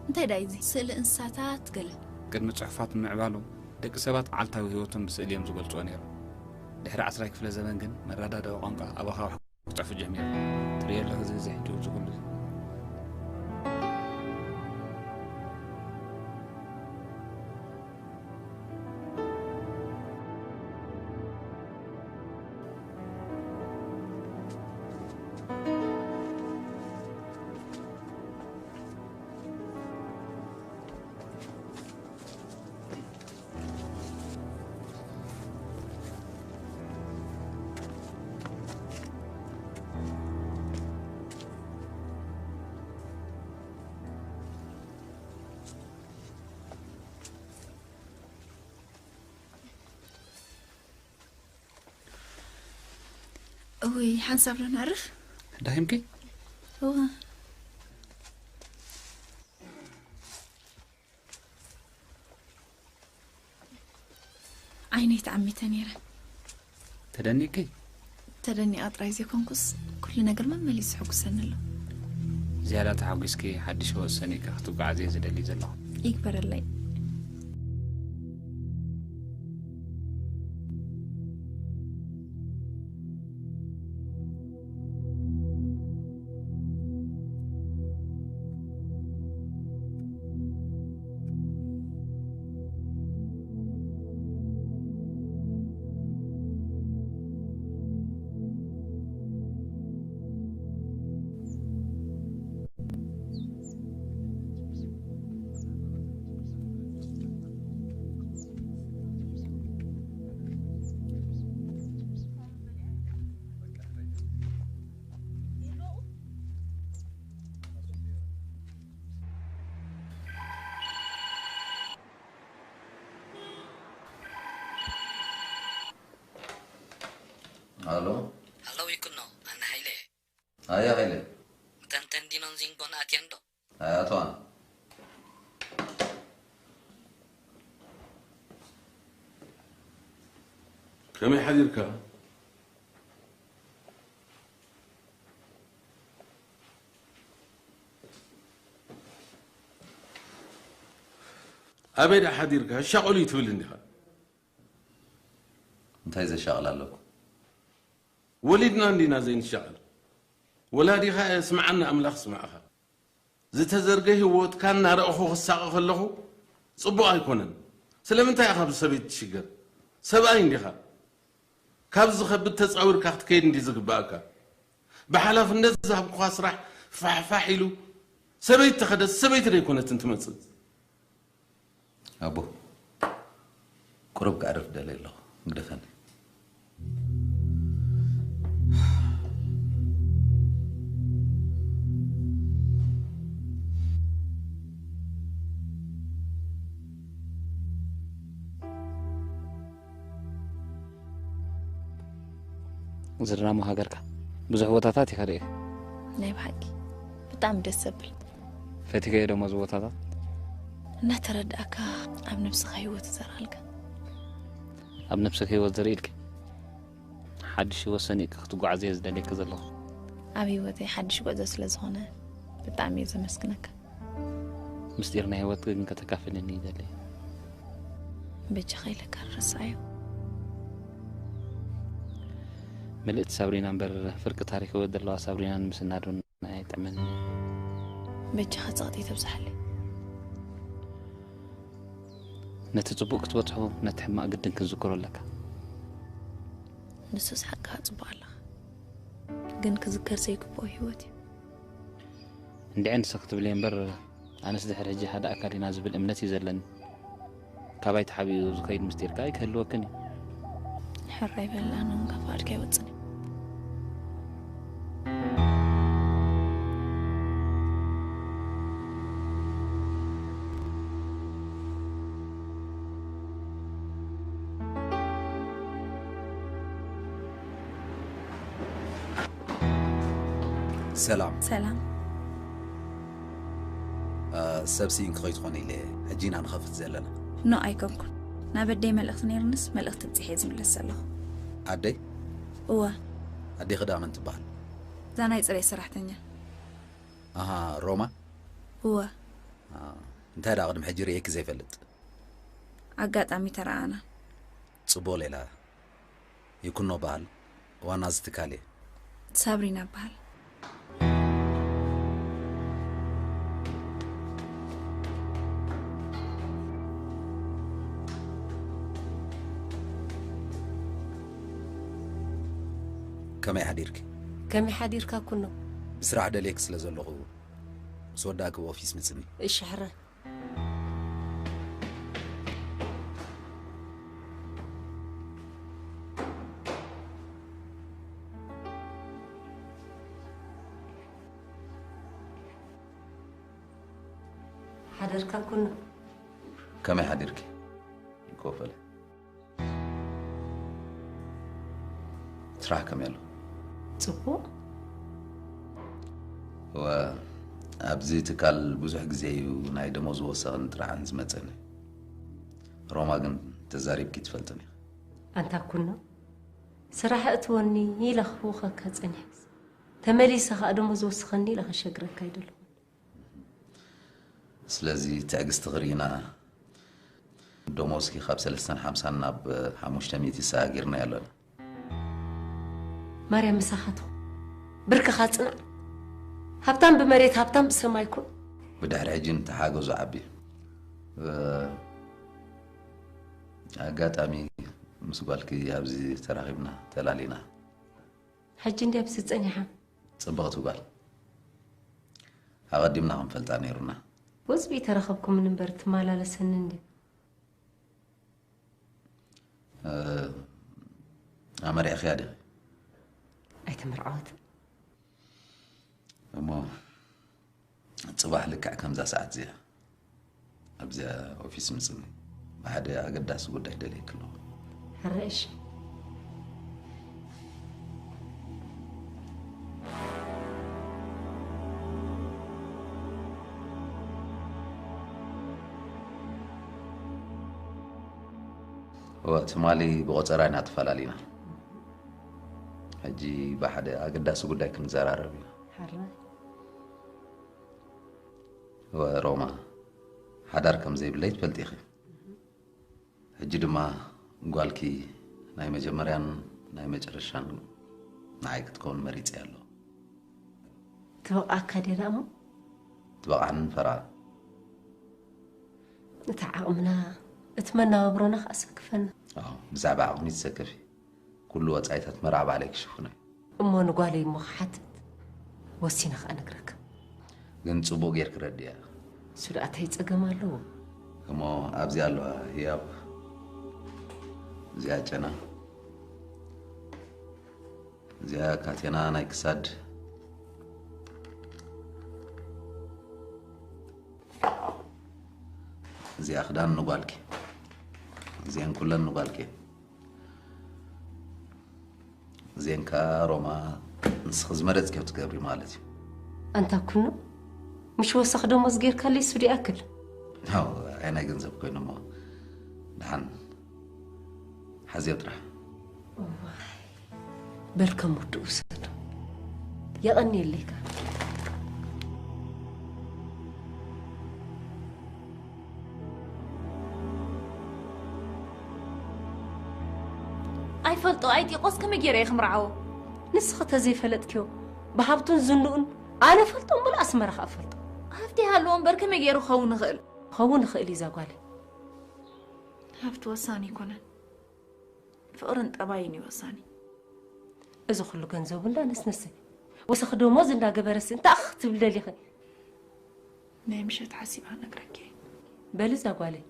እንታይ ደኣ እዚ ስእሊ እንስሳታት ገለ? ቅድሚ ጽሑፋት ምምዕባሎም፣ ደቂ ሰባት መዓልታዊ ህይወቶም ብስእሊ እዮም ዝገልጽዎ ነይሮም። ድሕሪ ዓስራይ ክፍለ ዘመን ግን መረዳድኢ ቋንቋ ኣብ ኣኻውሕ ክጠፍእ ጀሚሩ። ትርእዮ ኣለኺ እዚ፣ እዚ ሕጂ፣ እዚ ኩሉ እዚ። እውይ፣ ሓንሳብ ዶ ነዕርፍ? ዳሂምኪ? እወ። ዓይነይ ተዓሚተ ነይረ። ተደኒቅኪ? ተደኒቐ ጥራይ ዘይኮንኩስ፣ ኩሉ ነገር መመሊሱ ሕጉሰኒ ኣሎ። ዝያዳ ተሓጒስኪ፣ ሓድሽ ህይወት ሰኒቅኪ ክትጓዓዚ እየ ዝደሊ ዘለኹ። ይግበረለይ። ኣሎ። ኣለዉ ይኩኖ፣ ኣነ ሃይለ። ኣያ ሃይለ። እተን ተንዲኖን ዚንጎን ኣትየን ዶ? ኣያተዋን። ከመይ ሓዲርካ? ኣበይ ደኣ ሓዲርካ? ሻቐሉ እዩ ትብል እንዲኻ። እንታይ ዘሻቕል ኣለኩ? ወሊድና እንዲና ዘይንሻቐል። ወላዲኻ እየ፣ ስምዓኒ ኣምላኽ ስምዓኻ። ዝተዘርገ ህይወትካ እናረእኹ ክሳቐ ከለኹ፣ ጽቡቕ ኣይኮነን። ስለምንታይ ኢኻ ብሰበይቲ ትሽገር? ሰብኣይ እንዲኻ። ካብ ዝኸብድ ተጻዊርካ ክትከይድ እንዲ ዝግባእካ። ብሓላፍነት ዝሃብኩኻ ስራሕ ፋሕፋሕ ኢሉ ሰበይቲ ተኸደስ ሰበይቲ ደይኮነትን ትመጽእ። ኣቦ፣ ቁሩብ ከዕርፍ ደለ ኣለኹ። ግደፈኒ። ዝድራሞ ሃገርካ ብዙሕ ቦታታት ኢኻ ርኢኻ? ናይ ብሓቂ ብጣዕሚ ደስ ዘብል። ፈቲኸዮ ደሞ እዚ ቦታታት? እናተረዳእካ ኣብ ነብስኻ ህይወት ይዘርኣልካ። ኣብ ነብስኻ ህይወት ዘርኢልኪ? ሓድሽ ህይወት ሰኒቕኪ ክትጓዓዚ እየ ዝደልየኪ ዘለኹ። ኣብ ህይወተይ ሓድሽ ጉዕዞ ስለ ዝኾነ ብጣዕሚ እየ ዘመስግነካ። ምስጢር ናይ ህይወት ግን ከተካፍልኒ ይደሊ። በጃኻ ኢለካ ርሳዓዮ። ምልእቲ ሳብሪና እምበር ፍርቂ ታሪክ ህይወት ዘለዋ ሳብሪና ንምስናድ እውን ኣይጥዕመንን እዩ። በጃኻ ጸቕጢ ተብዝሓለይ። ነቲ ጽቡቕ ክትበጽሖ ነቲ ሕማቕ ግድን ክትዝክሮ ኣለካ። ንሱስ ሓቅኻ ጽቡቕ ኣለኻ። ግን ክዝከር ዘይግብኦ ህይወት እዩ። እንድዒ ንስኺ ክትብልዮ እምበር ኣነስ ድሕሪ ሕጂ ሓደ ኣካል ኢና ዝብል እምነት እዩ ዘለኒ። ካባይ ተሓቢኡ ዝኸይድ ምስጢር ከኣ ኣይክህልወክን እዩ። ሕራይ በል፣ ኣነ እውን ካብ ፍቓድካ ኣይወጽን እየ። ሰላም። ሰላም። እ፣ ሰብ ስኢንኪ ከይትኾኒ ኢለ ሕጂ ኢና ንኸፍት ዘለና። ኖ ኣይኮንኩን። ናብ ኣደይ መልእኽቲ ነይርንስ መልእኽቲ ብፂሐ ዝምለስ ዘለኹ። ኣደይ? እወ። ኣዴኺ ደኣ መን ትበሃል? እዛ ናይ ፅሬት ሰራሕተኛ። ኣሃ፣ ሮማ? እወ። ኣ፣ እንታይ ደኣ ቅድሚ ሕጂ ርእየኪ ዘይፈልጥ? ኣጋጣሚ ተረኣና። ጽቡቕ ሌላ። ይኩኖ በሃል። ዋና እዚ ትካል እየ። ሳብሪና በሃል። ከመይ ሓዲርኪ? ከመይ ሓዲርካ ኩኖ? ብስራሕ ደልየኪ ስለ ዘለኹ ምስ ወዳእኪ ብ ኦፊስ ምጽኒ። እሺ ሕራይ። ሓደርካ ኩኖ። ከመይ ሓዲርኪ? ኮፈለ። ስራሕ ከመይ ኣሎ? ጽቡቕ። እወ፣ ኣብዚ ትካል ብዙሕ ግዜ እዩ ናይ ደሞዝ ወሰኽን ጥርዓን ዝመጸኒ። ሮማ ግን ተዛሪብኪ ትፈልጥን ኢኺ። ኣንታ ኩኖ፣ ስራሕ እትወኒ ኢለ ክህውኸካ ጸኒሐስ፣ ተመሊሰ ከኣ ደሞዝ ወስኸኒ ኢለ ከሸግረካ ኣይደለኹን። ስለዚ ትዕግስቲ ክርኢና፣ ደሞዝኪ ካብ ሰለስተን ሓምሳን ናብ ሓሙሽተ ሚእቲ ሰጋጊርናዮ ኣለና። ማርያም ምሳኻ ትኹን። ብርክኻ ጽናዕ። ሃብታም ብመሬት ሃብታም ብሰማይ ኩን። ብድሕሪ ሕጂ ንተሓገዙ ዓቢ። እ፣ ኣጋጣሚ ምስ ጓልኪ ኣብዚ ተራኺብና ተላሊና። ሕጂ እንድያ ብስጸኒሓ። ጽብቕቲ ጓል። ኣቐዲምና ክንፈልጣ ነይሩና። ወዝቢ ተረኸብኩምን እምበር ትመላለሰኒ እንድያ። እ፣ ኣመሪዕኽያ ዲኺ? ኣይተመርዓወትን። እሞ ጽባሕ ልክዕ ከምዛ ሰዓት እዚኣ ኣብዚኣ ኦፊስ ምጽኒ። ብሓደ ኣገዳሲ ጉዳይ ደልየኪ ኣለኹ። ሕራይ እሺ። እወ፣ ትማሊ ብቖጸራ ኢና ተፈላሊና። ሕጂ ብሓደ ኣገዳሲ ጉዳይ ክንዘራረብ ኢና። ሕራይ። እወ ሮማ፣ ሓዳር ከም ዘይብለይ ትፈልጢ ኢኺ። ሕጂ ድማ ጓልኪ ናይ መጀመርያን ናይ መጨረሻን ንዓይ ክትከውን መሪጸ ኣለኹ። ትበቕዓካ ድያ ደኣ እሞ? ትበቕዓንን ፈርቓን። እቲ ዓቕምና፣ እቲ መናባብሮና ከኣ ሰክፈና። ኣዎ፣ ብዛዕባ ዓቕሚ ትሰከፊ። ኩሉ ወጻኢታት መርዓ ባዕለይ ክሽፍኖ እየ። እሞ ንጓለይ እሞ ክሓትት ወሲነ ከኣ ነግረካ። ግን ጽቡቕ ጌርኪ ረድያ። እሱ ደኣ እንታይ ጸገም ኣለዎ? እሞ ኣብዚ ኣለዋ ህያብ። እዚኣ ጨና። እዚኣ ካቴና ናይ ክሳድ። እዚኣ ክዳን ንጓልኪ። እዚአን ኩለን ንጓልኪ። እዚአን ከኣ ሮማ ንስኺ ዝመረጽክዮ ትገብሪ ማለት እዩ። ኣንታ ኩኑ፣ ምሽ ወሰኽ ደሞዝ ጌርካለይ እሱ ዲኣክል? ያው፣ ኣይ ናይ ገንዘብ ኮይኑ እሞ፣ ደሓን ሓዝዮ ጥራሕ። እዋይ፣ በል ከም ውድኡ ውሰዶ። የቐንየለይ ከኣ። ኣይፈልጦ፣ ኣይጢቆስ ከመይ ገይረ እየ ክምርዓዎ? ንስኺ ተዘይፈለጥክዮ፣ ብሃብቱን ዝንኡን ኣነ ፈልጦ እምበሉ ኣስመራ ከኣ ፈልጦ። ሃብቲ ይሃልዎ እምበር ከመይ ገይሩ ክኸውን ይኽእል? ክኸውን ይኽእል እዩ እዛ ጓለይ። ሃብቲ ወሳኒ ኣይኮነን። ፍቕርን ጠባይን እዩ ወሳኒ። እዚ ኩሉ ገንዘቡ እንዳነስነሰ፣ ወሰኽ ደሞዝ እንዳገበረሲ እንታይ ክትብል ደሊኺ? ናይ ምሸት ሓሲባ ነግረኪ። በሊ እዛ ጓለይ፣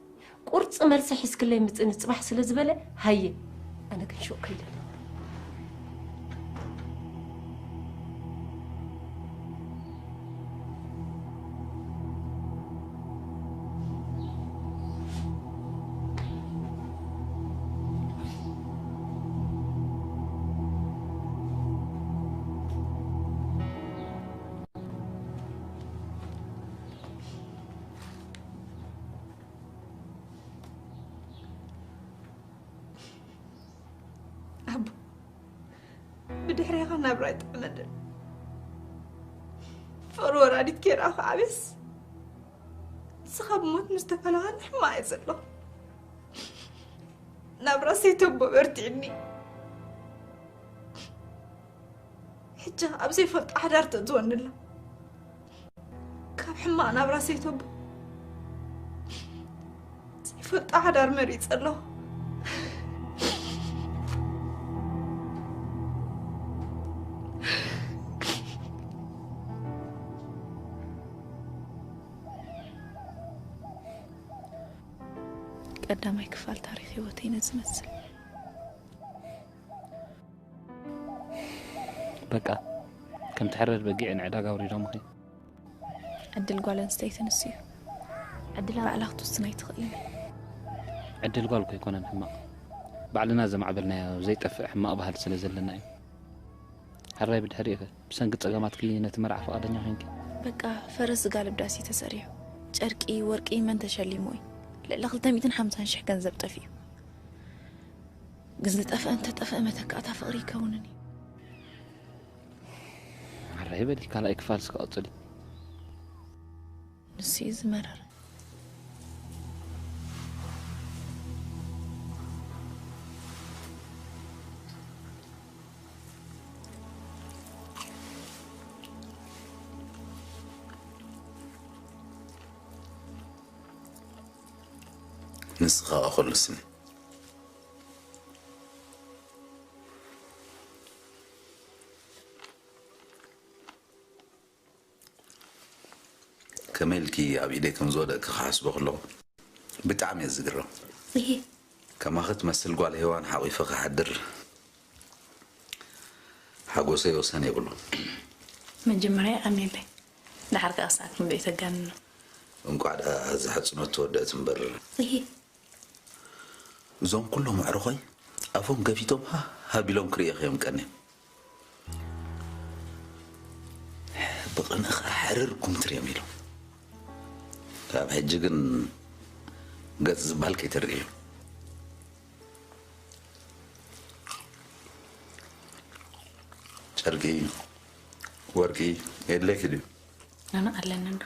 ቁርፂ መልሲ ሒዝክለይ ምፅኒ ፅባሕ ስለ ዝበለ፣ ሃየ፣ ኣነ ግን ሹቕ ከይደ። ኣቦ፣ ብድሕሬኻ ናብራ ኣይጥዕመለን። ፍቕሪ ወራዲት ከይረኣኹ ዓብየስ፣ ንስኻ ብሞት ምስ ተፈለኻኒ ሕማቕ እየ ዘለኹ። ናብራ ሰይተቦ በርቲዕኒ። ሕጂ ኣብ ዘይፈልጦ ሓዳር ተእትወኒ ኣላ። ካብ ሕማቕ ናብራ ሰይተቦ ዘይፈልጦ ሓዳር መሪጸ ኣለኹ። ቀዳማይ ክፋል ታሪኽ ህይወተይ ነዚ ይመስል። በቃ፣ ከምቲ ሕረድ በጊዕ ንዕዳጋ ኣውሪዶምኺ። ዕድል ጓል ኣንስተይቲ ንሱ እዩ። ዕድላ ባዕላ ክትውስን ኣይትኽእልን። ዕድል ጓል እኮ ኣይኮነን ሕማቕ። ባዕልና ዘማዕበልናዮ ዘይጠፍእ ሕማቕ ባህሊ ስለ ዘለና እዩ። ሕራይ ብድሕሪኡ ከ፣ ብሰንኪ ጸገማትኪ ነቲ መርዓ ፍቓደኛ ኮንኪ? በቃ፣ ፈረስ ዝጋልብ ዳስ እዩ ተሰሪሑ። ጨርቂ፣ ወርቂ መን ተሸሊሙ እዩ? ልዕሊ ክልተ ሚእትን ሓምሳን ሽሕ ገንዘብ ጠፊኡ። ግን ዝጠፍአ እንተጠፍአ መተካእታ ፍቕሪ ይከውንን እዩ። ሕራይ በሊ፣ ካልኣይ ክፋል እስከ ቀጽሊ። ንሱ እዩ ዝመረረ። ንስኻ ከኣ ኩሉ ስኒ። ከመይ ኢልኪ ኣብ ኢደይ ከም ዝወደቅኪ ክሓስቦ ከለኹ ብጣዕሚ እየ ዝግረም። እሂ። ከማኺ ትመስል ጓል ሄዋን ሓቒፈ ክሓድር ሓጎሰይ ወሰን የብሉን። መጀመርያ የቐንየለይ። ደሓር ከኣ ክሳዕ ክንደይ ተጋንኖ። እንቋዕ ደኣ ዝሓጽኖ ተወደአት እምበር። እሂ። እዞም ኩሎም ኣዕሩኸይ ኣፎም ከፊቶም ሃ-፣ ሃቢሎም ክርእየኺ እዮም ቀንዮም። ብቕንኢ ኸኣ ሕርር ኩምትር እዮም ኢሎም። ካብ ሕጂ ግን ገጽ ዝበሃል ከይትርኢ እዮም። ጨርቂ፣ ወርቂ የድልየኪ ድዩ? ኣነ ኣለኒ እንዶ።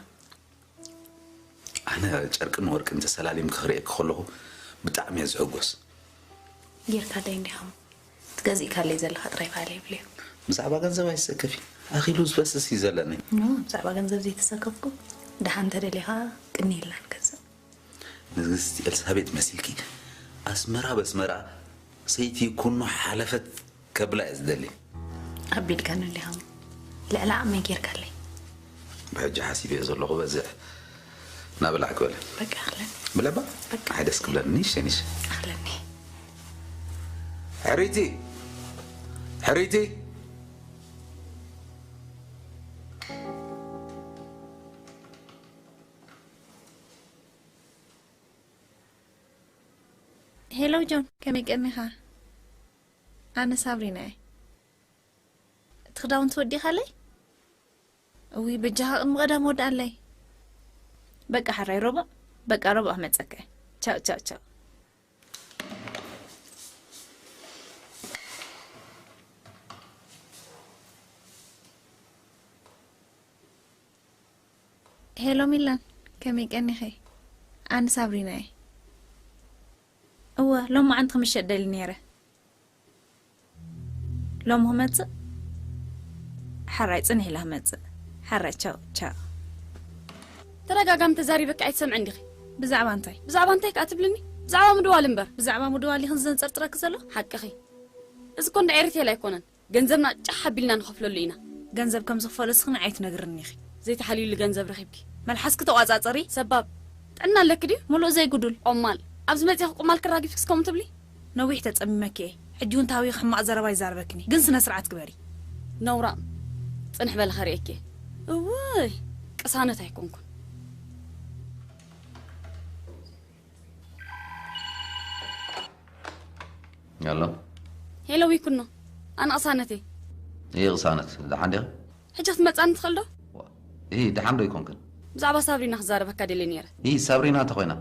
ኣነ ጨርቅን ወርቅን ተሰላሊምኪ ክርእየኪ ከለኹ ብጣዕሚ እየ ዝሕጎስ። ጌርካለይ እንዲኻ እሞ፣ እቲ ገዚእካለይ ዘለኻ ጥራይ ባህሊ የብለይ። ብዛዕባ ገንዘብ ኣይትሰከፊ፣ ኣኺሉ ዝፈስስ እዩ ዘለኒ። ኖ፣ ብዛዕባ ገንዘብ ዘይተሰከፍኩ፣ ደሓን እንተደሊኻ ቅንየልና ንገዝእ። ንግስቲ ኤልሳቤጥ መሲልኪ ኣስመራ በስመራ ሰይቲ ኩኖ ሓለፈት ከብላ እየ ዝደሊ። ኣቢልካኒ እንዲኻ። ልዕሊ ዓቕመይ ጌርካለይ። ብሕጂ ሓሲበዮ ዘለኹ በዝሕ ናበላዕ ክበለ። በቃ ኣኽለን። ብለባ በቃ። ሓይ ደስ ክብለኒ። ንሽ ንሽ ኣኽለኒ። ሕሪቲ፣ ሕሪቲ። ሄሎ ጆን፣ ከመይ ቀኒኻ? ኣነ ሳብሪና እየ። እቲ ክዳውንቲ ወዲኻለይ? እዊ በጃኻ ቅድሚ ቀዳም ወድኣለይ። በቃ ሓራይ ረቡዕ፣ በቃ ረቡዕ ክመጸካ እየ። ቻው ቻው ቻው። ሄሎ ሚላን፣ ከመይ ቀኒኺ? ኣነ ሳብሪና እየ። እወ፣ ሎማዓንቲ ክምሸጥ ደሊ ነይረ። ሎሚ ክመጽእ? ሓራይ ጽንሕ ኢለ ክመጽእ። ሓራይ ቻው ቻው። ተደጋጋሚ ተዛሪበኪ ኣይትሰምዕን ዲኺ? ብዛዕባ እንታይ? ብዛዕባ እንታይ ከኣ ትብልኒ? ብዛዕባ ምድዋል እምበር። ብዛዕባ ምድዋል ኢኽን ዘንጸርጥረኪ ዘለኹ? ሓቅኺ። እዚ እኮ እንዳ ኤሪቴል ኣይኮነን። ገንዘብና ጫሕ ኣቢልና ንኸፍለሉ ኢና። ገንዘብ ከም ዝኽፈሎ እስኺ ንዓይ ትነግርኒ ኢኺ። ዘይተሓልዩሉ ገንዘብ ረኺብኪ። መልሓስኪ ተቋጻጸሪ። ሰባብ ጥዕና ኣለኪ ድዩ? ሙሉእ ዘይጉዱል። ቆማል ኣብዚ መጺኺ ቁማል ክራጊፍኪ እስከምኡ ትብሊ? ነዊሕ ተጸሚመኪ እየ። ሕጂ እውን ታዊ ሕማቕ ዘረባ ይዛረበክኒ። ግን ስነ ስርዓት ግበሪ። ነውራም ጽንሕ በለ ከርእየኪ። እውይ ቅሳነት ኣይኮንኩን። ኣሎ። ሄሎ ዊኩኖ፣ ኣነ ቅሳነተይ። ይህ ቅሳነት ደሓን ዲኺ? ሕጂ ክትመጻኒ ትኽእል ዶ? ይህ ደሓን ዶ ይኮንክን? ብዛዕባ ሳብሪና ክዛረበካ ደልየ ነይረ። ይህ ሳብሪና እንተኾይና?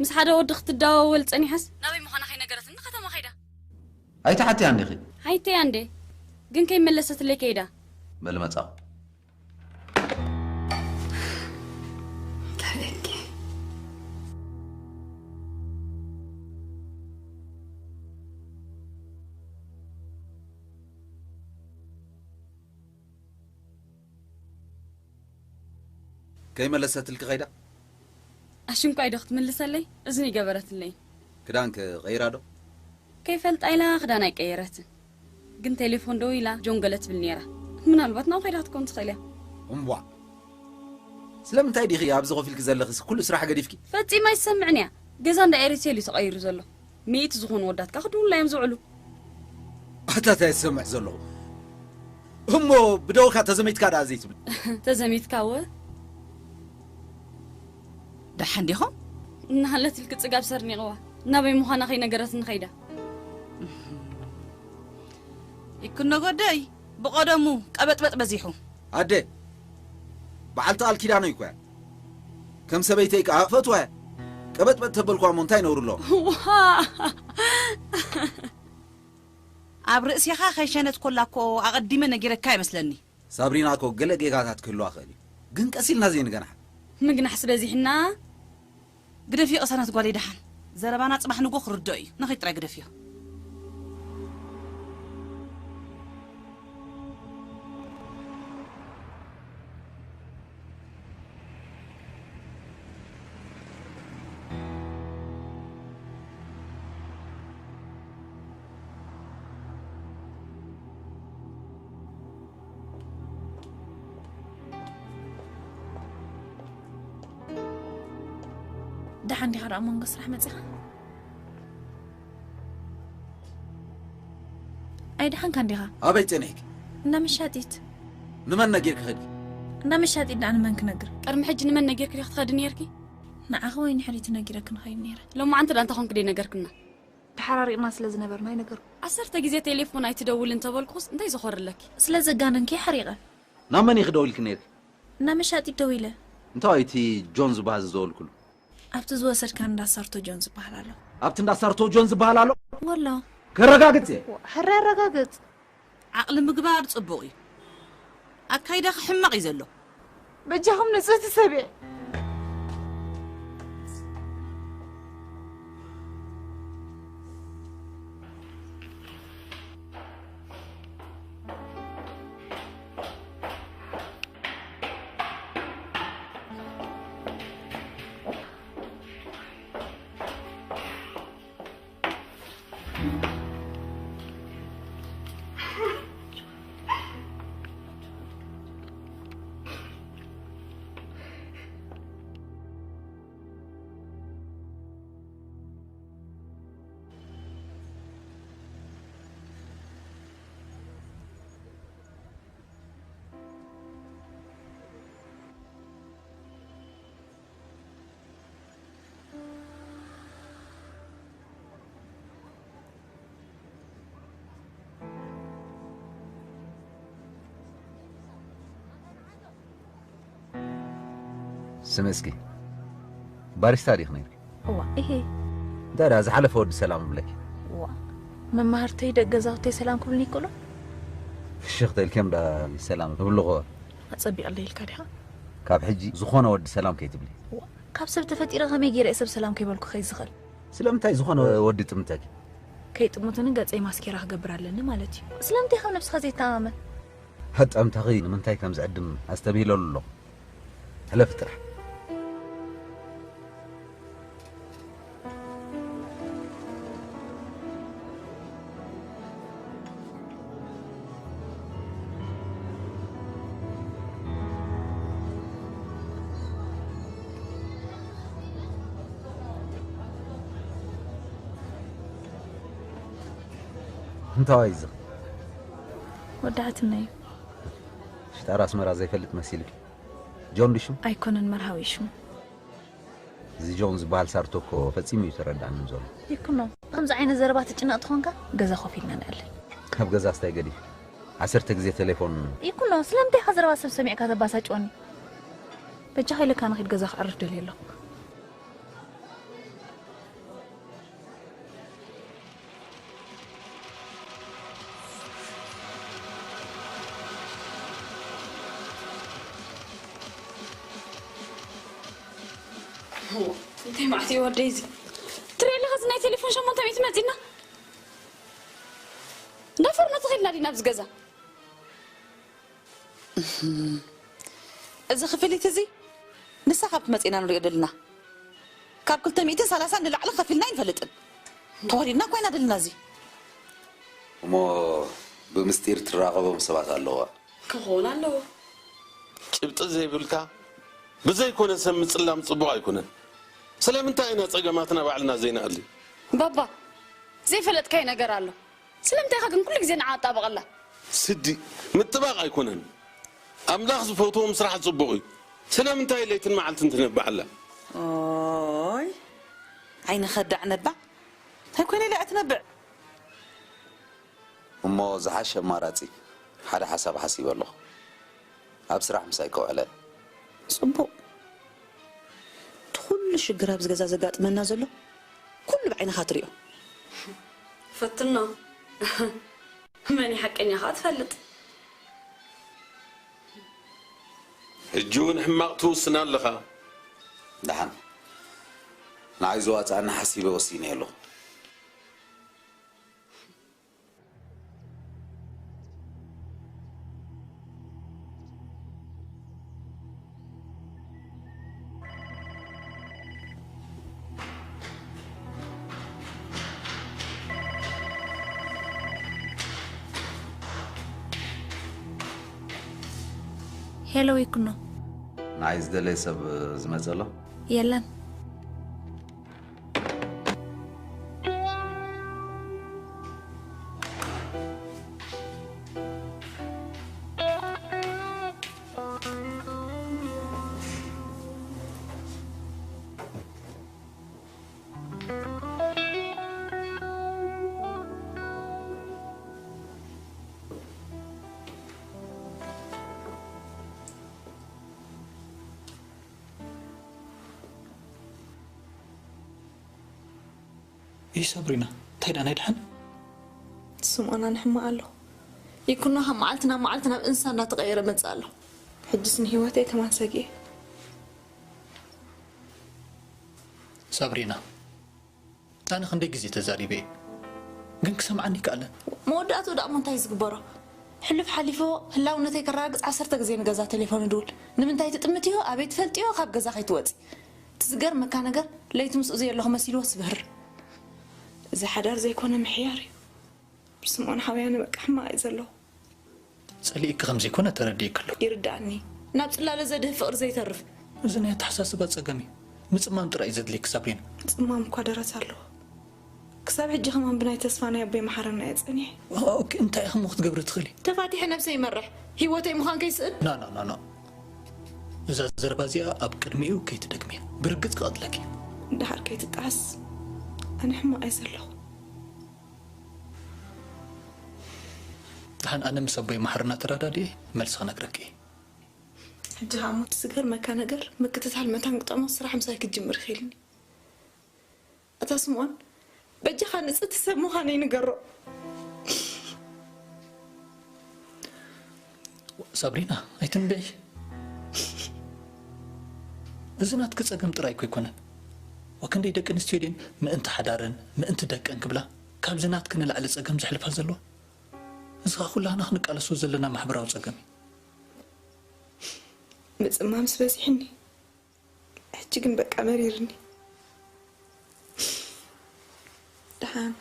ምስ ሓደ ወዲ ክትደዋወል ጸኒሓስ ናበይ ምዃና ከይነገረትኒ ከተማ ከይዳ። ኣይተሓትያን ዲኺ? ሓይተያ እንዴ ግን ከይመለሰትለይ ከይዳ። በሊ መጻኹ። ከርእየኪ። ከይመለሰትልኪ ከይዳ? ኣሽንኳይ ዶ ክትምልሰለይ? እዝኒ ይገበረትለይ። ክዳን ከ ቀይራ ዶ? ከይፈልጣ ኢላ ክዳን ኣይቀየረትን። ግን ቴሌፎን ደው ኢላ ጆን ገለ ትብል ነይራ። ምናልባት ናው ከይዳ ክትኮን ትኽእል እያ። እምቧ፣ ስለምንታይ ዲኺ ኣብዚ ኮፍ ኢልኪ ዘለኺ? ኩሉ ስራሕ ገዲፍኪ? ፈጺማ ኣይትሰምዕን እያ። ገዛ እንዳ ኤሪቴል እዩ ተቐይሩ ዘሎ። ሚእቲ ዝኾኑ ወዳትካ ክድውላ እዮም ዝውዕሉ። ኣታ እንታይ ዝሰምዕ ዘለኹ? እሞ ብደውካ ተዘሚትካ ደኣ ዘይትብል? ተዘሚትካ ወ ደሓን ዲኹም? እናሃለትልኪ ጽጋብ ሰርኒቕዋ ናበይ ምዃና ከይነገረትኒ ከይዳ። ይክኖ ጎደይ ብቐደሙ ቀበጥበጥ በዚሑ። ኣደ፣ በዓልቲ ቃል ኪዳነይ እኮ እያ። ከም ሰበይተይ ከኣ እፈትዋ እያ። ቀበጥበጥ ተበልኳ እሞ እንታይ ነውሪ ኣለዎ? ዋ ኣብ ርእሲኻ ከይሸነት ኮላ እኮ ኣቐዲመ ነጊረካ ይመስለኒ። ሳብሪና እኮ ገለ ጌጋታት ክህልዋ ክእል እዩ፣ ግን ቀስ ኢልና ዘይንገንሓ። ምግናሕስ በዚሕና። ግደፍዮ ቅሳነት ጓለይ ደሓን። ዘረባና ጽባሕ ንጎ ክርድኦ እዩ። ንኸይድ ጥራይ ግደፍዮ። ደሓን ዲኻ ደኣ ኣብ መንጎ ስራሕ መጺኻ? ኣይ ደሓንካ እንዲኻ? ኣበይ ጸኒሕኪ? እንዳ መሻጢት። ንመን ነጊርኪ ኸድኪ? እንዳ መሻጢት ደኣ ንመን ክነግር? ቅድሚ ሕጂ ንመን ነጊርኪ ዲኺ ትኸዲ ነይርኪ? ንዓኺ ወይ ንሕሪቲ ነጊረኪ ንኸይድ ነይረ። ሎማዓንቲ ደኣ እንታይ ኮንኪ ደይነገርክና? ተሓራሪቕና ስለ ዝነበርና ኣይነገርኩ። ዓሰርተ ግዜ ቴሌፎን ኣይትደውልን ተበልኩኹስ እንታይ ዝኾርለኪ? ስለ ዘጋነንኪ ሓሪቐ። ናብ መን ኢኺ ደዊልኪ ነይርኪ? እንዳ መሻጢት ደዊለ። እንታይ እቲ ጆን ዝበሃል ዝደወልኩሉ? ኣብቲ ዝወሰድካ እንዳ ሳርቶ ጆን ዝበሃል ኣሎ። ኣብቲ እንዳ ሳርቶ ጆን ዝበሃል ኣሎ? ወሎ። ከረጋግጽ እየ። ሕራይ ኣረጋግጽ። ዓቕሊ ምግባር ጽቡቕ እዩ። ኣካይዳኺ ሕማቕ እዩ ዘሎ። በጃኹም ንጽህቲ ሰብ እየ። ስምዕስኪ፣ ባሪስታ ዲኽ ነይርኪ? እዋ፣ እሄ። እንታይ ደኣ ዝሓለፈ ወዲ ሰላም እብለኪ? እዋ፣ መማህርተይ ደቂ ገዛውተይ ሰላም ክብሉኒ ይክእሉ? ፍሽኽ ተልኪዮም ደኣ ሰላም እብልኹ። ኣጸቢቐለይ ኢልካ ዲኻ? ካብ ሕጂ ዝኾነ ወዲ ሰላም ከይትብሊ። እዋ፣ ካብ ሰብ ተፈጢረ ከመይ ገይረ እየ ሰብ ሰላም ከይበልኩ ከይድ ዝኽእል? ስለምንታይ ዝኾነ ወዲ ጥምተኪ? ከይጥምቱኒ ገጸይ ማስኬራ ክገብር ኣለኒ ማለት እዩ። ስለምንታይ ካብ ነብስኻ ዘይተኣማመን? ሃጠምታኺ ንምንታይ ከም ዝዕድም ኣስተብሂለሉ ኣለኹ። ሕለፊ ጥራሕ። እንታዋይ እዚ? ወዲ ሓትነይ። ሽጣራ ኣስመራ ዘይፈልጥ መሲልኪ? ጆን ድዩ ሽሙ? ኣይኮነን፣ መርሃዊ እዩ ሽሙ። እዚ ጆን ዝበሃል ሳርቶ እኮ ፈጺሙ እዩ ተረዳእኒ ዘሎ። ይኩኖ፣ ብኸምዚ ዓይነት ዘረባ ትጭነቕ ተኾንካ፣ ገዛ ኮፍ ኢልና ንዕልል። ኣብ ገዛ ስታይ ገዲፍ? ዓሰርተ ግዜ ቴሌፎን። ይኩኖ፣ ስለምንታይ ኢኻ ዘረባ ሰብ ሰሚዕካ ተባሳጭወኒ? በጃኻ ኢለካ ንኺድ ገዛ ክዕርፍ ደልየ ኣለኹ። እንታይ መዓት እዩ ወደይ እዚ? ትሪኢ ኣለኻ እዚ ናይ ቴሌፎን ሸሞንተ ሚእቲ መጺና? እንዳ ፎርኖ ተኺልና ዲና ኣብዚ ገዛ? እዚ ክፍሊት እዚ ንሳ ካብ ትመጽእና ንሪኦ ደልና። ካብ ክልተ ሚእትን ሰላሳን ንላዕሊ ከፊልና ኣይንፈልጥን። ተዋዲድና እኳ ኢና ደልና እዚ። እሞ ብምስጢር ትራኸቦም ሰባት ኣለዋ። ክኸውን ኣለዎ። ጭብጢ ዘይብልካ ብዘይኮነ ሰብ ምጽላም ጽቡቕ ኣይኮነን። ስለምንታይ ኢና ጸገማትና ባዕልና ዘይንኣሊ? ባባ፣ ዘይፈለጥካይ ነገር ኣሎ። ስለምንታይ ኢኻ ግን ኩሉ ግዜ ንዓ ኣጣብቐላ? ስዲ፣ ምጥባቕ ኣይኮነን። ኣምላኽ ዝፈትዎም ስራሕ ጽቡቕ እዩ። ስለምንታይ ለይትን መዓልትን ትነብዓላ? ኦይ፣ ዓይኒ ከዳዕ ነባዕ። እንታይ ኮይነ ኢለ እትነብዕ? እሞ ዝሓሸ ኣማራጺ ሓደ ሓሳብ ሓሲበ ኣለኹ። ኣብ ስራሕ ምሳይ ከውዕለ። ጽቡቕ። እቲ ኩሉ ሽግር ኣብዚ ገዛ ዘጋጥመና ዘሎ ኩሉ ብዓይንኻ ትሪኦ። ፈትኖ። መን እዩ ሓቀኛ ኸኣ ትፈልጥ። ሕጂ እውን ሕማቕ ትውስን ኣለኻ። ደሓን። ንዓይ ዝዋጽኣኒ ሓሲበ ወሲነ ኣለኹ። ሄሎ ይኩኖ። ንዓይ ዝደለየ ሰብ ዝመጸ ኣሎ? የለን። ይህ ሰብሪና እንታይ ደኣ ናይ ደሓን? ስምኦን ኣነ ሕማቕ ኣለኹ። ይኩኖ ካብ መዓልቲ ናብ መዓልቲ ናብ እንስሳ እናተቐየረ መጽእ ኣሎ። ሕጅስ ንህይወተይ ከማን ሰጊኤ። ሳብሪና፣ ኣነ ክንደይ ግዜ ተዛሪበ እየ፣ ግን ክሰምዓኒ ይከኣለን። መወዳእትኡ ደኣ እሞ እንታይ ዝግበሮ? ሕሉፍ ሓሊፉ ህላውነተይ ከረጋግጽ ዓሰርተ ግዜ ንገዛ ቴሌፎን እድውል። ንምንታይ ትጥምትዮ? ኣበይ ትፈልጥዮ? ካብ ገዛ ከይትወጺ። እቲ ዝገርመካ ነገር ለይቲ ምስኡ ዘየለኹ መሲልዎ ስብህር። እዚ ሓዳር ዘይኮነ ምሕያር እዩ። ስምኦን ሓውያነ በቃ ሕማቕ እዩ ዘለኹ። ጸሊእኪ ከም ዘይኮነ ተረዲእኪ ኣለኹ። ይርድኣኒ። ናብ ጽላለ ዘድህብ ፍቕሪ ዘይተርፍ። እዚ ናይ ኣተሓሳስባ ጸገም እዩ። ምጽማም ጥራይ እዩ ዘድልየኪ ሳብሪና። ጽማም እኳ ደረት ኣለዎ። ክሳብ ሕጂ ከማን ብናይ ተስፋ ናይ ኣቦይ መሓረና እየ ጸኒሐ። ኦኬ፣ እንታይ ኢኺ እሞ ክትገብሪ ትኽእሊ? ተፋቲሐ ነብሰይ ይመርሕ። ህይወተይ ምዃን ከይስእን። ና፣ ና፣ ና፣ ና። እዛ ዘረባ እዚኣ ኣብ ቅድሚኡ ከይትደግምያ። ብርግጽ ክቐትለኪ። ደሓር ከይትጣዓስ። ኣነ ሕማቕ እየ ዘለኹ። ደሓን ኣነ ምስ ኣቦይ መሓርና ተረዳዲኤ መልሲ ክነግረኪ እየ። ሕጂ ኸኣ እሞ እቲ ዝገርመካ ነገር፣ ምክትታል መታን ግጠሞ ስራሕ ምሳይ ክትጅምር ኢኺ ኢልኒ። ኣታ ስምኦን፣ በጃኻ ንጽህቲ ሰብ ምዃነይ ንገሮ። ሳብሪና፣ ኣይትንብዒ። እዚ ናትኪ ጸገም ጥራይ እኮ ኣይኮነን። ወክንደይ ደቂ ኣንስትዮ ድየን ምእንቲ ሓዳረን ምእንቲ ደቀን ክብላ ካብዚ ናትኪ ንላዕሊ ጸገም ዘሕልፋ ዘለዋ? እዚ ኸኣ ኩላህና ክንቃለሶ ዘለና ማሕበራዊ ጸገም እዩ። ምጽማምስ በዚሕኒ። ሕጂ ግን በቃ መሪርኒ። ደሓን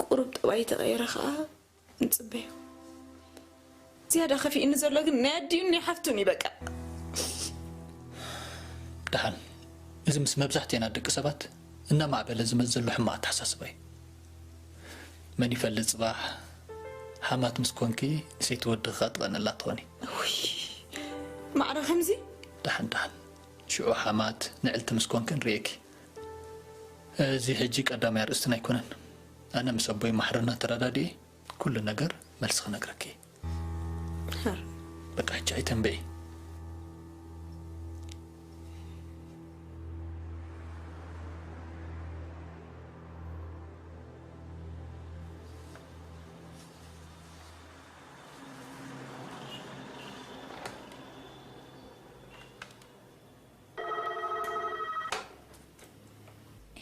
ቁሩብ ጠባይ ተቐይረ ኸኣ ንጽበዮ። ዝያዳ ከፊእኒ ዘሎ ግን ናይ ኣዲኡን ናይ ሓፍቱን እዩ በቃ። ደሓን፣ እዚ ምስ መብዛሕትኤና ደቂ ሰባት እናማዕበለ ዝመጽእ ዘሎ ሕማቕ ኣተሓሳስባ እዩ። መን ይፈልጥ ጽባሕ ሓማት ምስ ኮንኪ ንሰይቲ ወድኺ ኸኣ ትቐንላ ትኾኒ። ውይ፣ ማዕረ ከምዚ? ደሓን ደሓን፣ ሽዑ ሓማት ንዕልቲ ምስ ኮንኪ ንርእየኪ። እዚ ሕጂ ቀዳማይ ኣርእስትና ኣይኮነን። ኣነ ምስ ኣቦይ ማሕረና ተረዳዲኤ ኩሉ ነገር መልሲ ክነግረኪ። በቃ ሕጂ ኣይተንብዒ።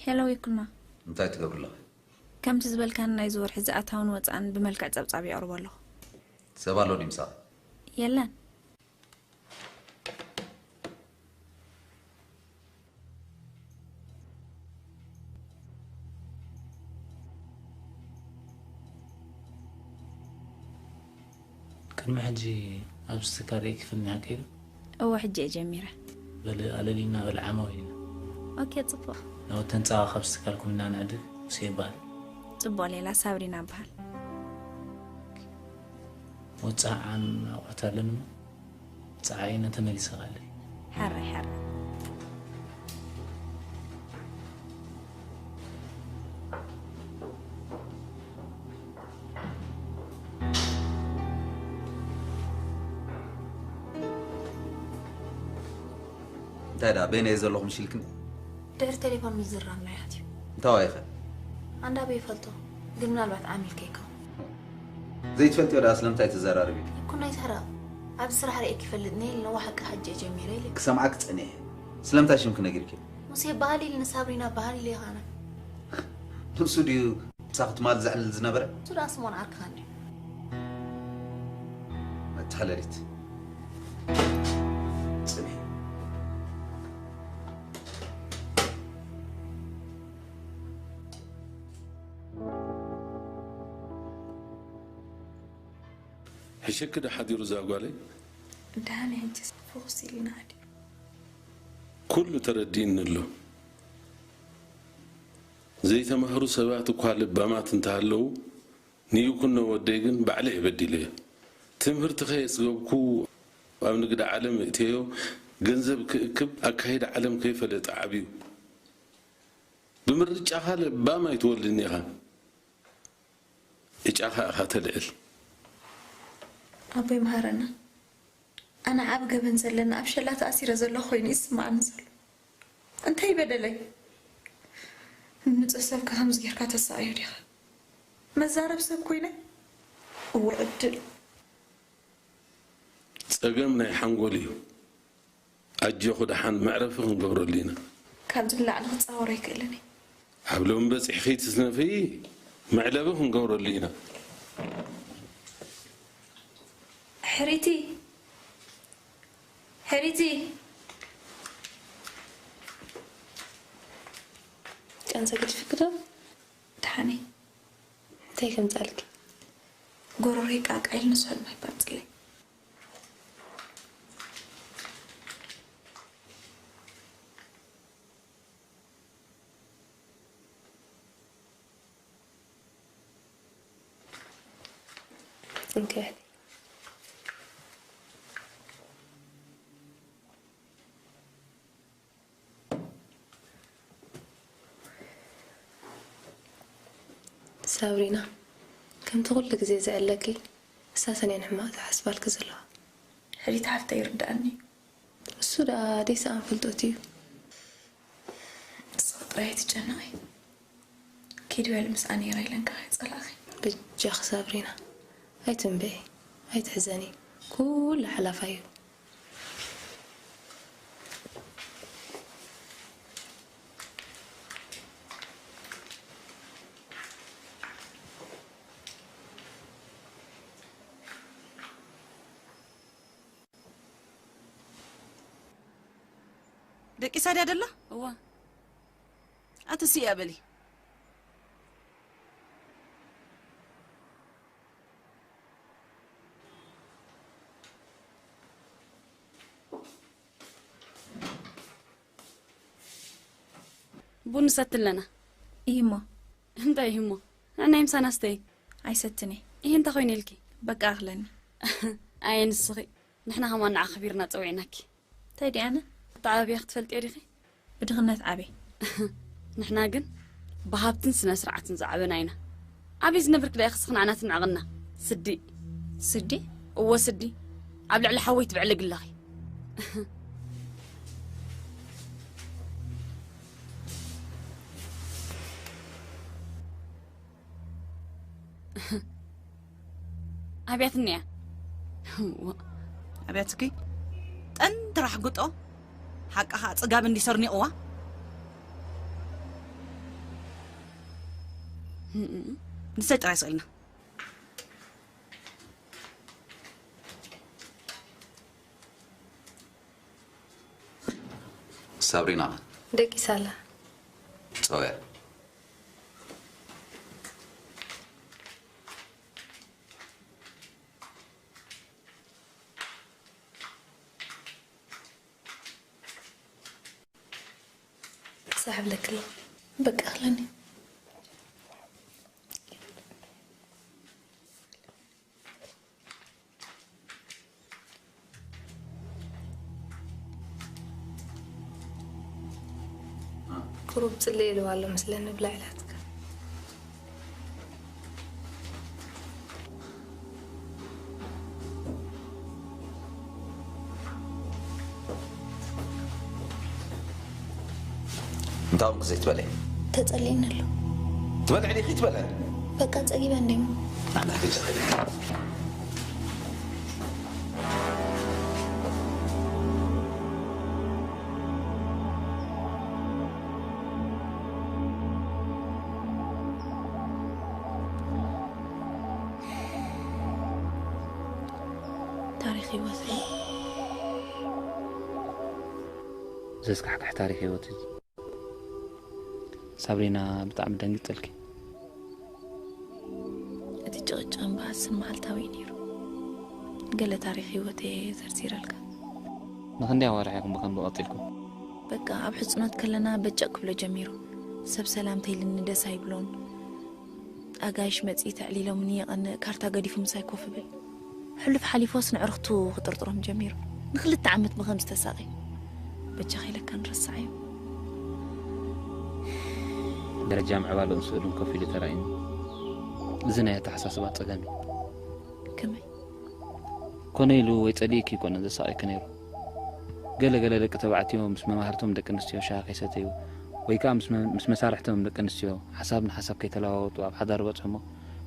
ሄሎ ይኩና። እንታይ ትገብሪ ኣለኺ? ከምቲ ዝበልካኒ ናይዚ ወርሒ ዝኣታውን ወጻእን ብመልክዕ ጸብጻብ የቕርቦ ኣለኹ። ሰብ ኣሎ ድዩ ምሳኺ? የለን። ቅድሚ ሕጂ ኣብዚ ትካል ርእይኪ ፍልሚ ሓቂ ዶ? እወ ሕጂ እየ ጀሚረ። በሊ ኣለሊና በሊ ዓማዊል ኢና። ኦኬ ጽቡቕ። ናብተን ጸባ ካብዚ ትካልኩም ኢና ንዕድግ። ሙሴ ይበሃል። ጽቡቕ ሌላ ሳብሪና እበሃል። ወጻዕዓን ኣቑሑት ኣለኒ እሞ ጸዓይነ ተመሊሰ ቃለይ። ሕራይ ሕራይ። እንታይ ደኣ በይነይ ዘለኹ ምሽ ኢልክኒ? ድሕሪ ቴሌፎን ምዝርራብና እዩ ኣትዩ። እንታዋይኸ? ኣንዳ ኣበይ ይፈልጦ፣ ግን ምናልባት ዓሚልከ ይከውን። ዘይትፈልጥዮ ደኣ ስለምንታይ ትዘራረቢ? ይኩኖ ኣይትሕረቕ። ኣብዚ ስራሕ ርእየኪ ይፈልጥ ነይ ኢልኒ፣ እወ ሓቂ ሕጂ እየ ጀሚረ ኢለ። ክሰምዓኪ ጸኒሐ። ስለምንታይ ሽምኪ ነጊርክዮ? ሙሴ ይበሃል ኢልኒ፣ ሳብሪና እበሃል ኢለ ኢኻ ኣነ። ንሱ ድዩ ምሳኺ ትማል ዘዕልል ዝነበረ? ንሱ ደኣ ስምኦን ዓርክኻ እንድዩ። መተሓለሊት ጽንሒ። ሕሸኪ ዶ ሓዲሩ እዛ ጓለይ? ደሓን ሕጅስ ፍኹስ ኢልና ኣድዩ። ኩሉ ተረዲእኒ ኣሎ። ዘይተማህሩ ሰባት እኳ ለባማት እንተሃለዉ ንይኩኖ ወደይ ግን ባዕለይ እየ በዲለዮ። ትምህርቲ ከየጽገብኩ ኣብ ንግዲ ዓለም እእትየዮ ገንዘብ ክእክብ ኣካይዳ ዓለም ከይፈለጠ ዓብዩ። ብምርጫኻ ለባም ኣይትወልድን ኢኻ። እጫኻ ኢኻ ተልዕል። ኣቦይ መሃረና፣ ኣነ ዓቢ ገበን ዘለኒ ኣብ ሸላ ተኣሲረ ዘለኹ ኮይኑ እዩ ዝስምዓኒ ዘሎ። እንታይ በደለይ? ንንጹህ ሰብከ ከምዚ ጌርካ ተሳቕዮ ዲኻ? መዛረቢ ሰብ ኮይነ? እወ ዕድል። ጸገም ናይ ሓንጎል እዩ። ኣጆኺ ደሓን መዕረፊ ክንገብረሉ ኢና። ካብዚ ንላዕሊ ክጻወር ኣይክእልን እየ። ኣብ ሎሚ በጺሕኺ ትስነፊ መዕለቢ ክንገብረሉ ኢና። ሕሪቲ ሕሪቲ ጨንሰ ገዲፍኪ ዶ? ደሓነይ እንታይ ከምጻልኪ? ጎሮሮይ ቃቃ ኢሉ ንስሕል ማይ ባጽለይ። እንኪ ኣሕተይ። ሳብሪና፣ ከምቲ ኩሉ ግዜ ዝዕለኪ፣ እሳተን እየን ሕማቕ ዝሓስባልኪ ዘለዋ። ሕሪት ሓፍተይ ይርድኣኒ እዩ። ደኣ ደይሰኣን ፍልጠት እዩ። ንስኺ ጥራይ ኣይትጨነቒ። ኪድ በሊ ምስኣ ነይራ ኢለን ከኣ ይጸላእኺ። በጃኺ ሳብሪና፣ ኣይትንበዒ፣ ኣይትሕዘኒ። ኩሉ ሓላፋ እዩ። ደቂሳ ድያ ደላ? እዋ። ኣቲ ስኢያ በሊ። ቡን ንሰቲ ኣለና። እሂሞ። እንታይ እሂሞ? ንዕናይ ምሳና ስተይ። ኣይሰትን እየ። ይሄ እንታይ ኮይኑ ኢልኪ? በቃ ኣኽለኒ። ኣየ ንስኺ። ንሕና ከማን ንዓ ኣኽቢርና ጸዊዕናኪ። እንታይ ደኣ ኣነ? ኣተዓባብያ ክትፈልጥዮ ዲኺ? ብድኽነት ዓብየ። ንሕና ግን ብሃብትን ስነ ስርዓትን ዝዓበና ኢና። ኣበይ ዝነብርክ ደኣ ኢኺ ንዓና ትንዕቕና? ስዲ። ስዲ? እወ ስዲ። ኣብ ልዕሊ ሓወይ ትብዕልጊ ኣለኺ። ኣብያትኒ እያ። ኣብያትኪ ጠንትራ ሕጉጦ። ሓቃ ኸዓ ጽጋብ እንዲሰርኒቕዋ። ንሰይ ጥራይ ስቕ ኢልና። ሳብሪና። ደቂሳ ኣላ። ጸውያ። ክሳብ ብለክላ። በቃ ኣኽለኒ። ቁሩብ ጽልእ ኢልዋ ኣሎ ምስለኒ ብላዕ ኢላትካ። እንታይ ኾንክ ዘይትበልዒ? ተጸሊእኒ ኣሎ። ትበልዒ ዲኺ ትበልዒ? በቃ ጸጊበ እንዴ እሞ። ኣነ ሒዘ ኸይደ። ታሪኽ ህይወተይ። ዘስካሕክሕ ታሪኽ ህይወት እዩ። ሳብሪና፣ ብጣዕሚ ደንጊጸልኪ። እቲ ጭቕጭቕን በኣስን መዓልታዊ እዩ ነይሩ። ገለ ታሪኽ ህይወተይ እየ ዘርዚረልካ። ንኽንደይ ኣዋርሕ ኢኹም ብኸምዚ ቀጺልኩም? በቃ፣ ኣብ ሕጹናት ከለና በጨቕ ክብሎ ጀሚሩ። ሰብ ሰላምታ ኢልኒ ደስ ኣይብሎን። ኣጋይሽ መጺኡ ተዕሊሎምኒ የቐንእ፣ ካርታ ገዲፉ ምሳይ ኮፍ ይብል። ሕሉፍ ሓሊፎስ ንዕርኽቱ ክጥርጥሮም ጀሚሩ። ንኽልተ ዓመት ብኸምዚ ተሳቒ። በጃኻ ኢለካ ንረስዓዮ። ደረጃ ምዕባለኡን ስእሉን ኮፍ ኢሉ ተራእዩኒ። እዚ ናይ ኣተሓሳስባ ጸገም እዩ። ከመይ? ኮነ ኢሉ ወይ ጸሊእኪ ኣይኮነን ዘሳቕየኪ ነይሩ። ገለ ገለ ደቂ ተባዕትዮ ምስ መማህርቶም ደቂ ኣንስትዮ ሻሂ ከይሰተዩ ወይ ከኣ ምስ መ-፣ ምስ መሳርሕቶም ደቂ ኣንስትዮ ሓሳብ ንሓሳብ ከይተለዋወጡ ኣብ ሓዳር ይበጽሑ እሞ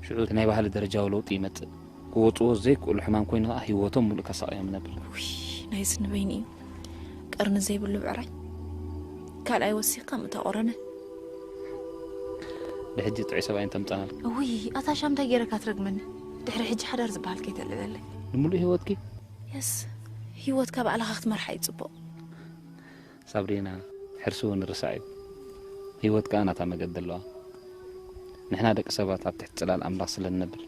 ሽዑ እቲ ናይ ባህሊ ደረጃዊ ለውጢ ይመጽእ። ክወጽዎ ዘይክእሉ ሕማም ኮይኑ ከኣ ህይወቶም ሙሉእ ከሳቕዮም ይነብር። ውይ፣ ናይ ስኒ በይኒ እዩ። ቀርኒ ዘይብሉ ብዕራይ። ካልኣይ ወሲኽካ ምእታ ቆረነ። ብሕጂ ጥዑይ ሰብኣይ እንተምጻናል። እውይ፣ ኣታ ሻም እንታይ ገይረካ ትረግመኒ? ድሕሪ ሕጂ ሓዳር ዝበሃል ከይተልዕለለይ። ንምሉእ ህይወትኪ? የስ፣ ህይወትካ ባዕልኻ ክትመርሓ እዩ ጽቡቕ። ሳብሪና፣ ሕርሲ እውን ርሳዕ እዩ። ህይወት ከኣ ናታ መገዲ ኣለዋ። ንሕና ደቂ ሰባት ኣብ ትሕቲ ጽላል ኣምላኽ ስለ ንነብር፣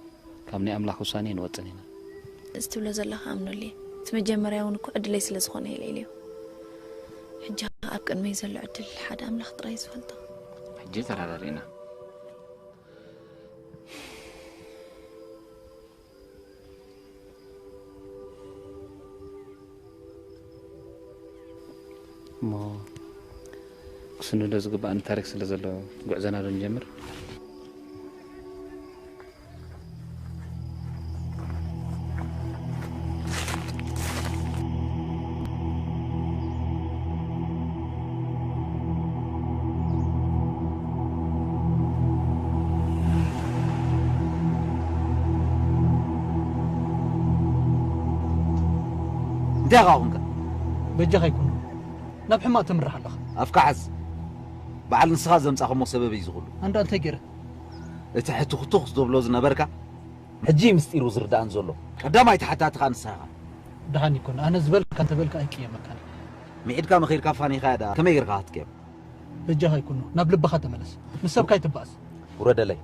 ካብ ናይ ኣምላኽ ውሳኔ ንወጽን ኢና። እዚ ትብሎ ዘለኻ ኣምነሉ እየ። እቲ መጀመርያ እውን እኮ ዕድለይ ስለ ዝኾነ እየ ልዒለዮ። ሕጂ ኸኣ ኣብ ቅድመይ ዘሎ ዕድል ሓደ ኣምላኽ ጥራይ እዩ ዝፈልጦ። ሕጂ ተረዳዲእና። እሞ ክስንዶ ዝግባኣኒ ታሪኽ ስለ ዘሎ ጉዕዞና ዶ ንጀምር? ኢኻ ኹንካ። በጃኻ ይኩኖ። ናብ ሕማቕ ተምርሕ ኣለኻ። ኣፍካ ሓዝ። በዓል ንስኻ ዘምጻኸሞ ሰበብ እዩ ዝኹሉ። ኣንዳ እንታይ ገይረ? እቲ ሕቱኽቱኽ ትብሎ ዝነበርካ፣ ሕጂ ምስጢሩ ዝርዳእን ዘሎ። ቀዳማይ ተሓታቲ ኸኣ ንስኻ ኢኻ። ደሓን ይኩን። ኣነ ዝበልካ እንተበልካ ኣይቅየመካን። ምዒድካ መኺርካ ፋኒኻ እያ ደኣ ከመይ ጌርካ ክትቅየም? በጃኻ ይኩኖ። ናብ ልብኻ ተመለስ። ምስ ሰብካ ኣይትበኣስ። ውረደለይ።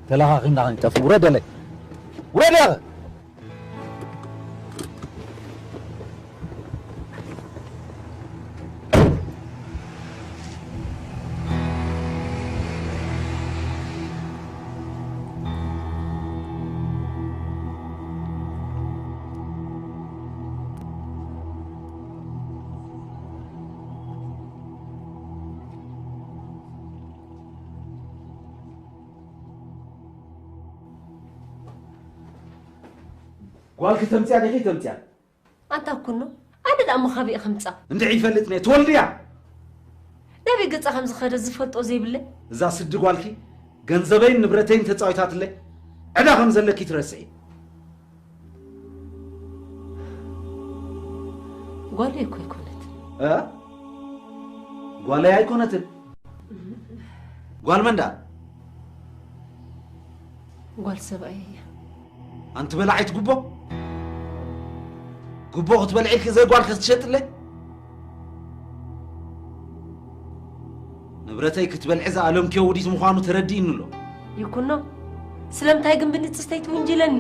ተለኻኺምና ክንጠፍ። ውረደለይ። ውረድ ያኸ። ጓልኪ ተምጽያ ዲኺ ተምጽያ? ኣንታ ኩኖ፣ ኣነ ደኣ እሞ ካበይ ከምጻ? እንድዒ ይፈልጥ ነየ፣ ትወልድያ። ናበይ ገጻ ከም ዝኸደ ዝፈልጦ ዘይብለይ? እዛ ስዲ ጓልኪ ገንዘበይን ንብረተይን ተጻዊታትለይ፣ ዕዳ ከም ዘለኪ ትረስዒ። ጓለይ እኮ ኣይኮነትን። እ? ጓለይ ኣይኮነትን? ጓል መን ደኣ? ጓል ሰብኣይ እያ። ኣንቲ በላዒት ጉቦ፣ ጉቦ ክትበልዒ ኢልኪ ዘይ ጓልኪ ክትሸጥለይ? ንብረተይ ክትበልዒ ዝኣለምክዮ ውዲት ምዃኑ ተረዲእኒ ኣሎ። ይኩኖ፣ ስለምንታይ ግን ብንጽስተይ ትውንጅለኒ?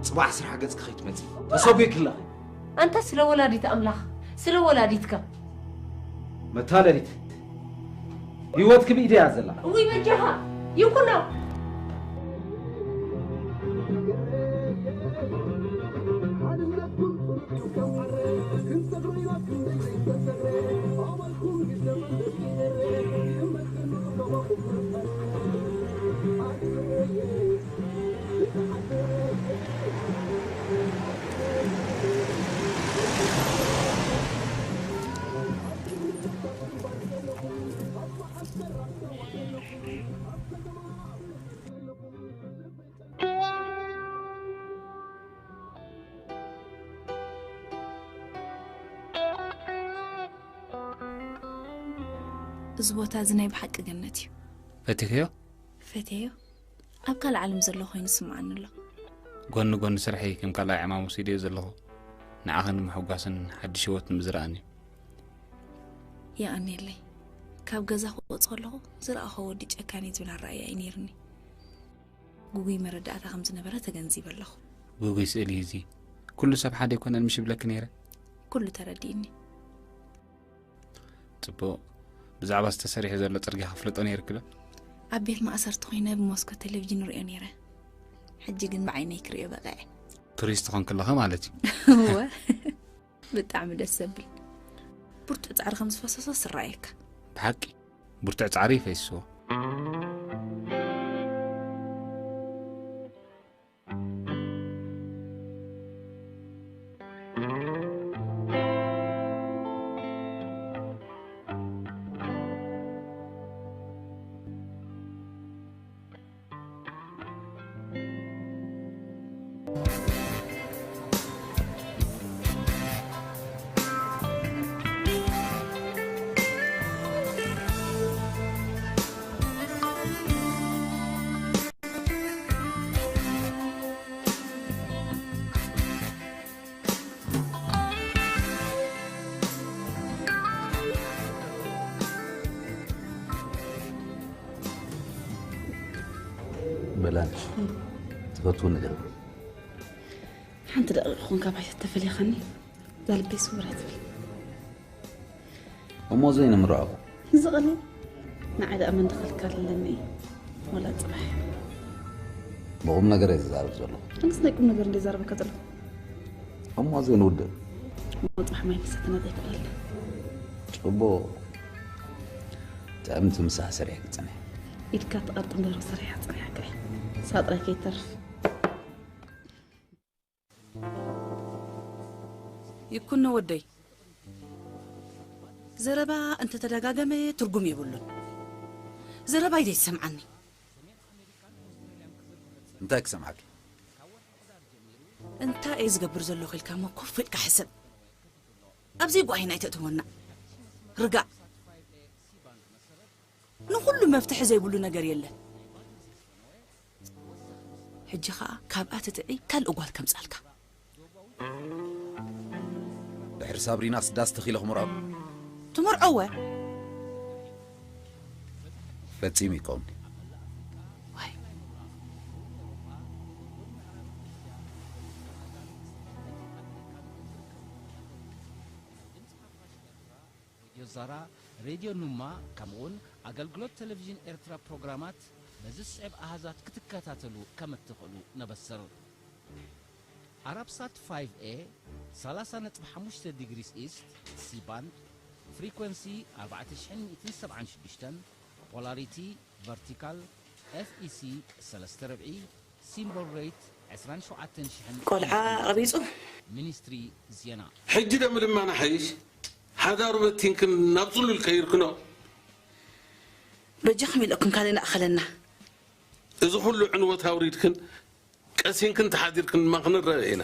ጽባሕ ስራሕ ገጽኪ ከይትመጺ ተሰጒግኪ ኣለኺ። ኣንታ ስለ ወላዲት ኣምላኽ፣ ስለ ወላዲትካ። መታለሊት ህይወትኪ ብኢደይ እያ ዘላ። እውይ በጃኻ ይኩኖ። እዚ ቦታ እዚ ናይ ብሓቂ ገነት እዩ። ፈቲኽዮ? ፈትየዮ። ኣብ ካልእ ዓለም ዘሎ ኮይኑ ይስምዓኒ ኣሎ። ጎኒ ጎኒ ስርሐይ ከም ካልኣይ ዕማም ወሲደዮ ዘለኹ ንዓኺ ንምሕጓስን ሓድሽ ህይወት ንምዝራእን እዩ። የቐንየለይ። ካብ ገዛ ክወጽእ ከለኹ ዝረኣኹ ወዲ ጨካን እዩ ዝብል ኣረኣእያ እዩ ነይርኒ። ግጉይ መረዳእታ ከም ዝነበረ ተገንዚበ ኣለኹ። ግጉይ ስእሊ እዩ እዚ። ኩሉ ሰብ ሓደ ኣይኮነን ምሽ ይብለኪ ነይረ። ኩሉ ተረዲእኒ። ጽቡቕ። ብዛዕባ ዝተሰሪሑ ዘሎ ጽርግያ ከፍልጦ ነይርኪ ዶ? ኣብ ቤት ማእሰርቲ ኮይነ ብመስኮት ቴሌቪዥን ርእዮ ነይረ። ሕጂ ግን ብዓይነይ ክርእዮ በቒዐ። ቱሪስት ኾንኪ ኣለኺ ማለት እዩ። እወ። ብጣዕሚ ደስ ዘብል። ብርቱዕ ጻዕሪ ከም ዝፈሰሶ ስራየካ። ብሓቂ ብርቱዕ ጻዕሪ ይፈይስዎ። በላንሽ ትፈትዎ ነገር ሓንቲ ደቂቕ ኹን ካባይ ተፈሊኻኒ እዛ ልበይ ስውር ኣይትብል። እሞ ዘይንምርዖ እዚ ቐሊል ንዓይ ደኣ መን ድኸልካል ኣለኒ እዩ። ወላ ጽባሕ ብቑም ነገር እየ ዝዛረብ ዘለኹ። ኣነስ ናይ ቁም ነገር እንደ ዛረበካ ዘለኹ። እሞ ዘይንውድእ እሞ ጽባሕ ማይ ክሰተና ዘይክእል ኣለ። ጽቡቕ። ጥዕምቲ ምሳሕ ሰሪሕ ክጽንሕ። ኢድካ ትቐርጥ እምበር ሰሪሓ ጸኒሓካ እየ። ሳጥራይ ከይተርፍ። ይኩኖ ወደይ፣ ዘረባ እንተተደጋገመ ትርጉም የብሉን። ዘረባይ ዘይትሰምዓኒ። እንታይ ክሰምዓኪ? እንታይ እየ ዝገብር ዘለኹ ኢልካ እሞ ኮፍ ኢልካ ሕሰብ። ኣብ ዘይጓሂና ኣይተእትወና። ርጋእ። ንኹሉ መፍትሒ ዘይብሉ ነገር የለን። ሕጂ ኸኣ ካብኣ ትጥዒ ካልእ ጓል ከምጻልካ። ድሕሪ ሳብሪናስ ዳስ ተኺለ ክምርዖ። ትምርዖወ? ፈጺሙ ይከውን። ዋይ። ሬድዮ ዛራ፣ ሬድዮ ኑማ፣ ከምኡውን ኣገልግሎት ቴሌቪዥን ኤርትራ ፕሮግራማት በዚ ዝስዕብ ኣሃዛት ክትከታተሉ ከም እትኽእሉ ነበስር። ኣራብሳት ፋይቭ ኤ፣ ሰላሳ ነጥቢ ሓሙሽተ ዲግሪስ ኢስት፣ ሲ ባንድ፣ ፍሪኮንሲ ኣርባዕተ ሽሕን ሚእትን ሰብዓን ሽዱሽተን፣ ፖላሪቲ ቨርቲካል፣ ኤፍ ኢ ሲ ሰለስተ ርብዒ፣ ሲምቦል ሬት ዕስራን ሸውዓተን ሽሕን። ቆልዓ ቀቢጹ። ሚኒስትሪ ዜና። ሕጂ ደም ልማና ሓይሽ ሓዳሩ በቲንክን ናብ ጽሉል ከይርክኖ። በጃኹም ኢለኩም ካልእ ንኣኸለና። እዚ ኩሉ ዕንወት ኣውሪድክን ቀሲንክን ተሓዲርክን ድማ ክንረአ ኢና።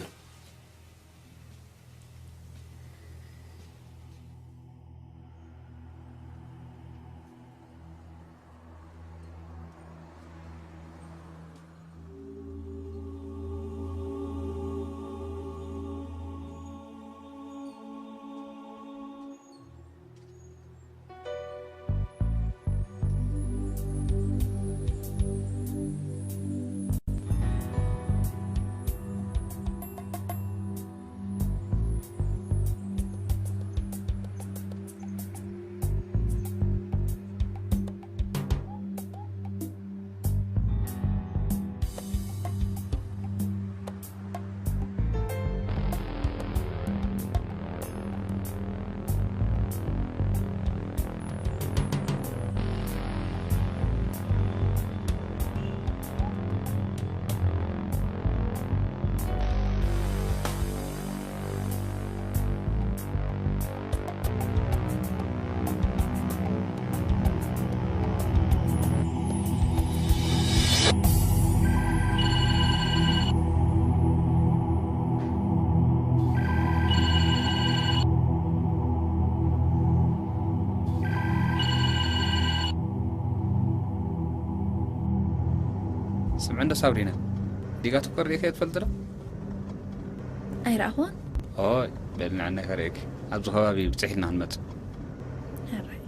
ስምዒ እንዶ ሳብሪና፣ ዲጋ ትኮር ዲካ ትፈልጥ ዶ? ኣይረኣኹን። ኦይ፣ በል ንዕና ከርእየኪ። ኣብዚ ከባቢ ብፅሒትና ክንመጽእ። ሕራይ።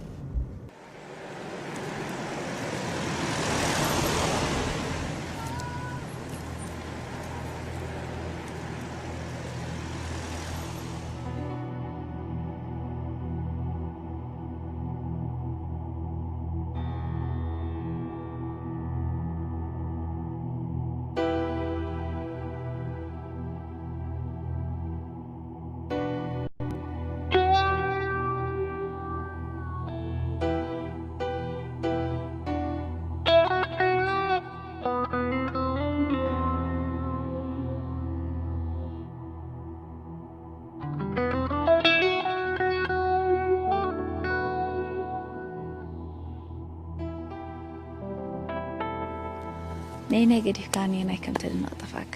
ነይናይ ገዲፍካ ነየናይ ከም ተድንቕ ጠፋካ።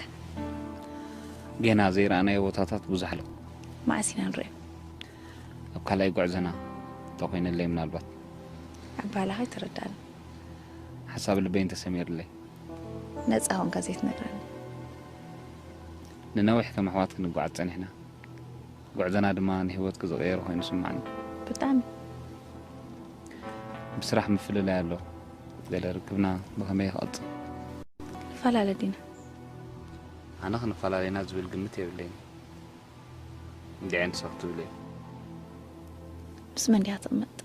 ጌና ዘይረኣናዮ ቦታታት ብዙሕ ኣሎ። መዓስ ኢና ንሪኦ? ኣብ ካልኣይ ጉዕዞና እንተኾይነለይ ምናልባት። ኣባላኻ ኣይትረዳእን። ሓሳብ ልበይ እንተሰሚርለይ። ነፃ ኾንካ ዘይትነግረኒ። ንነዊሕ ከም ኣሕዋት ክንጓዓዝ ጸኒሕና። ጉዕዞና ድማ ንህይወትኪ ዝቐየረ ኮይኑ ይስምዓኒ። ብጣዕሚ። ብስራሕ ምፍልላይ ኣሎ። ገለ ርክብና ብኸመይ ክቐጽል? ንፈላለ ዲና? ኣነ ክንፈላለ ኢና ዝብል ግምት የብለይን። እንዲዐ ንስኺ ትብልዮ? ምስ መን ዲኻ ትቕመጥ?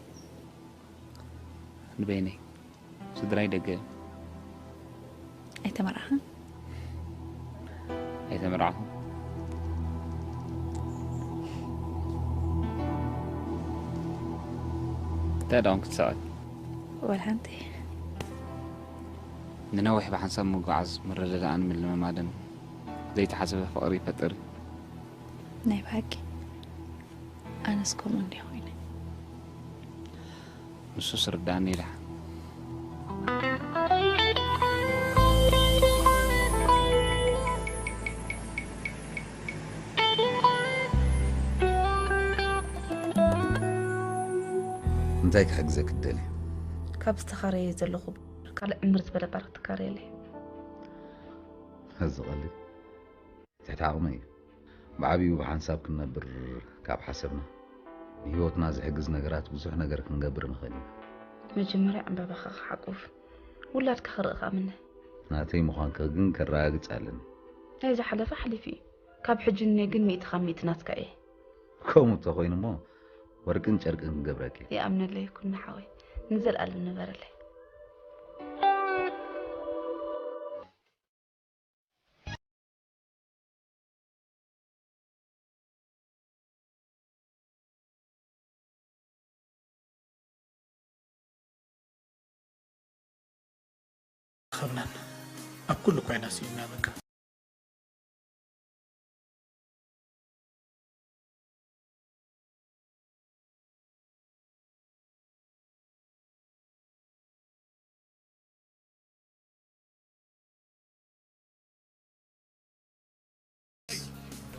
ንበይነይ። ስድራይ ደገ እዮም። ኣይተመርዓኻን? ኣይተመርዓኹን። እንታይ ደኣ ክትስዕል? ወላ ሓንቲ። ንነዊሕ ብሓንሳብ ምጉዓዝ ምርድዳእን ምልምማድን ዘይተሓሰበ ፍቕሪ ይፈጥር እዩ። ናይ ብሓቂ ኣነስ ከምኡ እንድየ ኮይነ። ንሱስ ርድኣኒ ይድሓን። እንታይ ክሕግዘኪ ትደልየ? ካብ ዝተኻረየ ዘለኹ ካልእ ዕምር ዝበለ ባር ክትካረየለይ። እዚ ቀሊል ትሕቲ ዓቕመይ እዩ። ብዓብዩ ብሓንሳብ ክንነብር ካብ ሓሰብና ንህይወትና ዝሕግዝ ነገራት ብዙሕ ነገር ክንገብር ንኽእል ኢና። መጀመርያ ዕምባባኻ ክሓቁፍ ውላድካ ክርኢ ክኣምነ። ናተይ ምዃንኪ ግን ከረጋግጽ ኣለኒ። ናይ ዝሓለፈ ሓሊፉ እዩ። ካብ ሕጂ ንኔ ግን ሚእቲ ካብ ሚእቲ ናትካ እየ። ከምኡ እንተኾይኑ እሞ ወርቅን ጨርቅን ክገብረኪ። ይኣምነለይ ኩና ሓወይ፣ ንዘልኣለም ንበረለይ። ኸብናን ኣብ ኩሉ እኳ ኢና ስኢንና በቃ።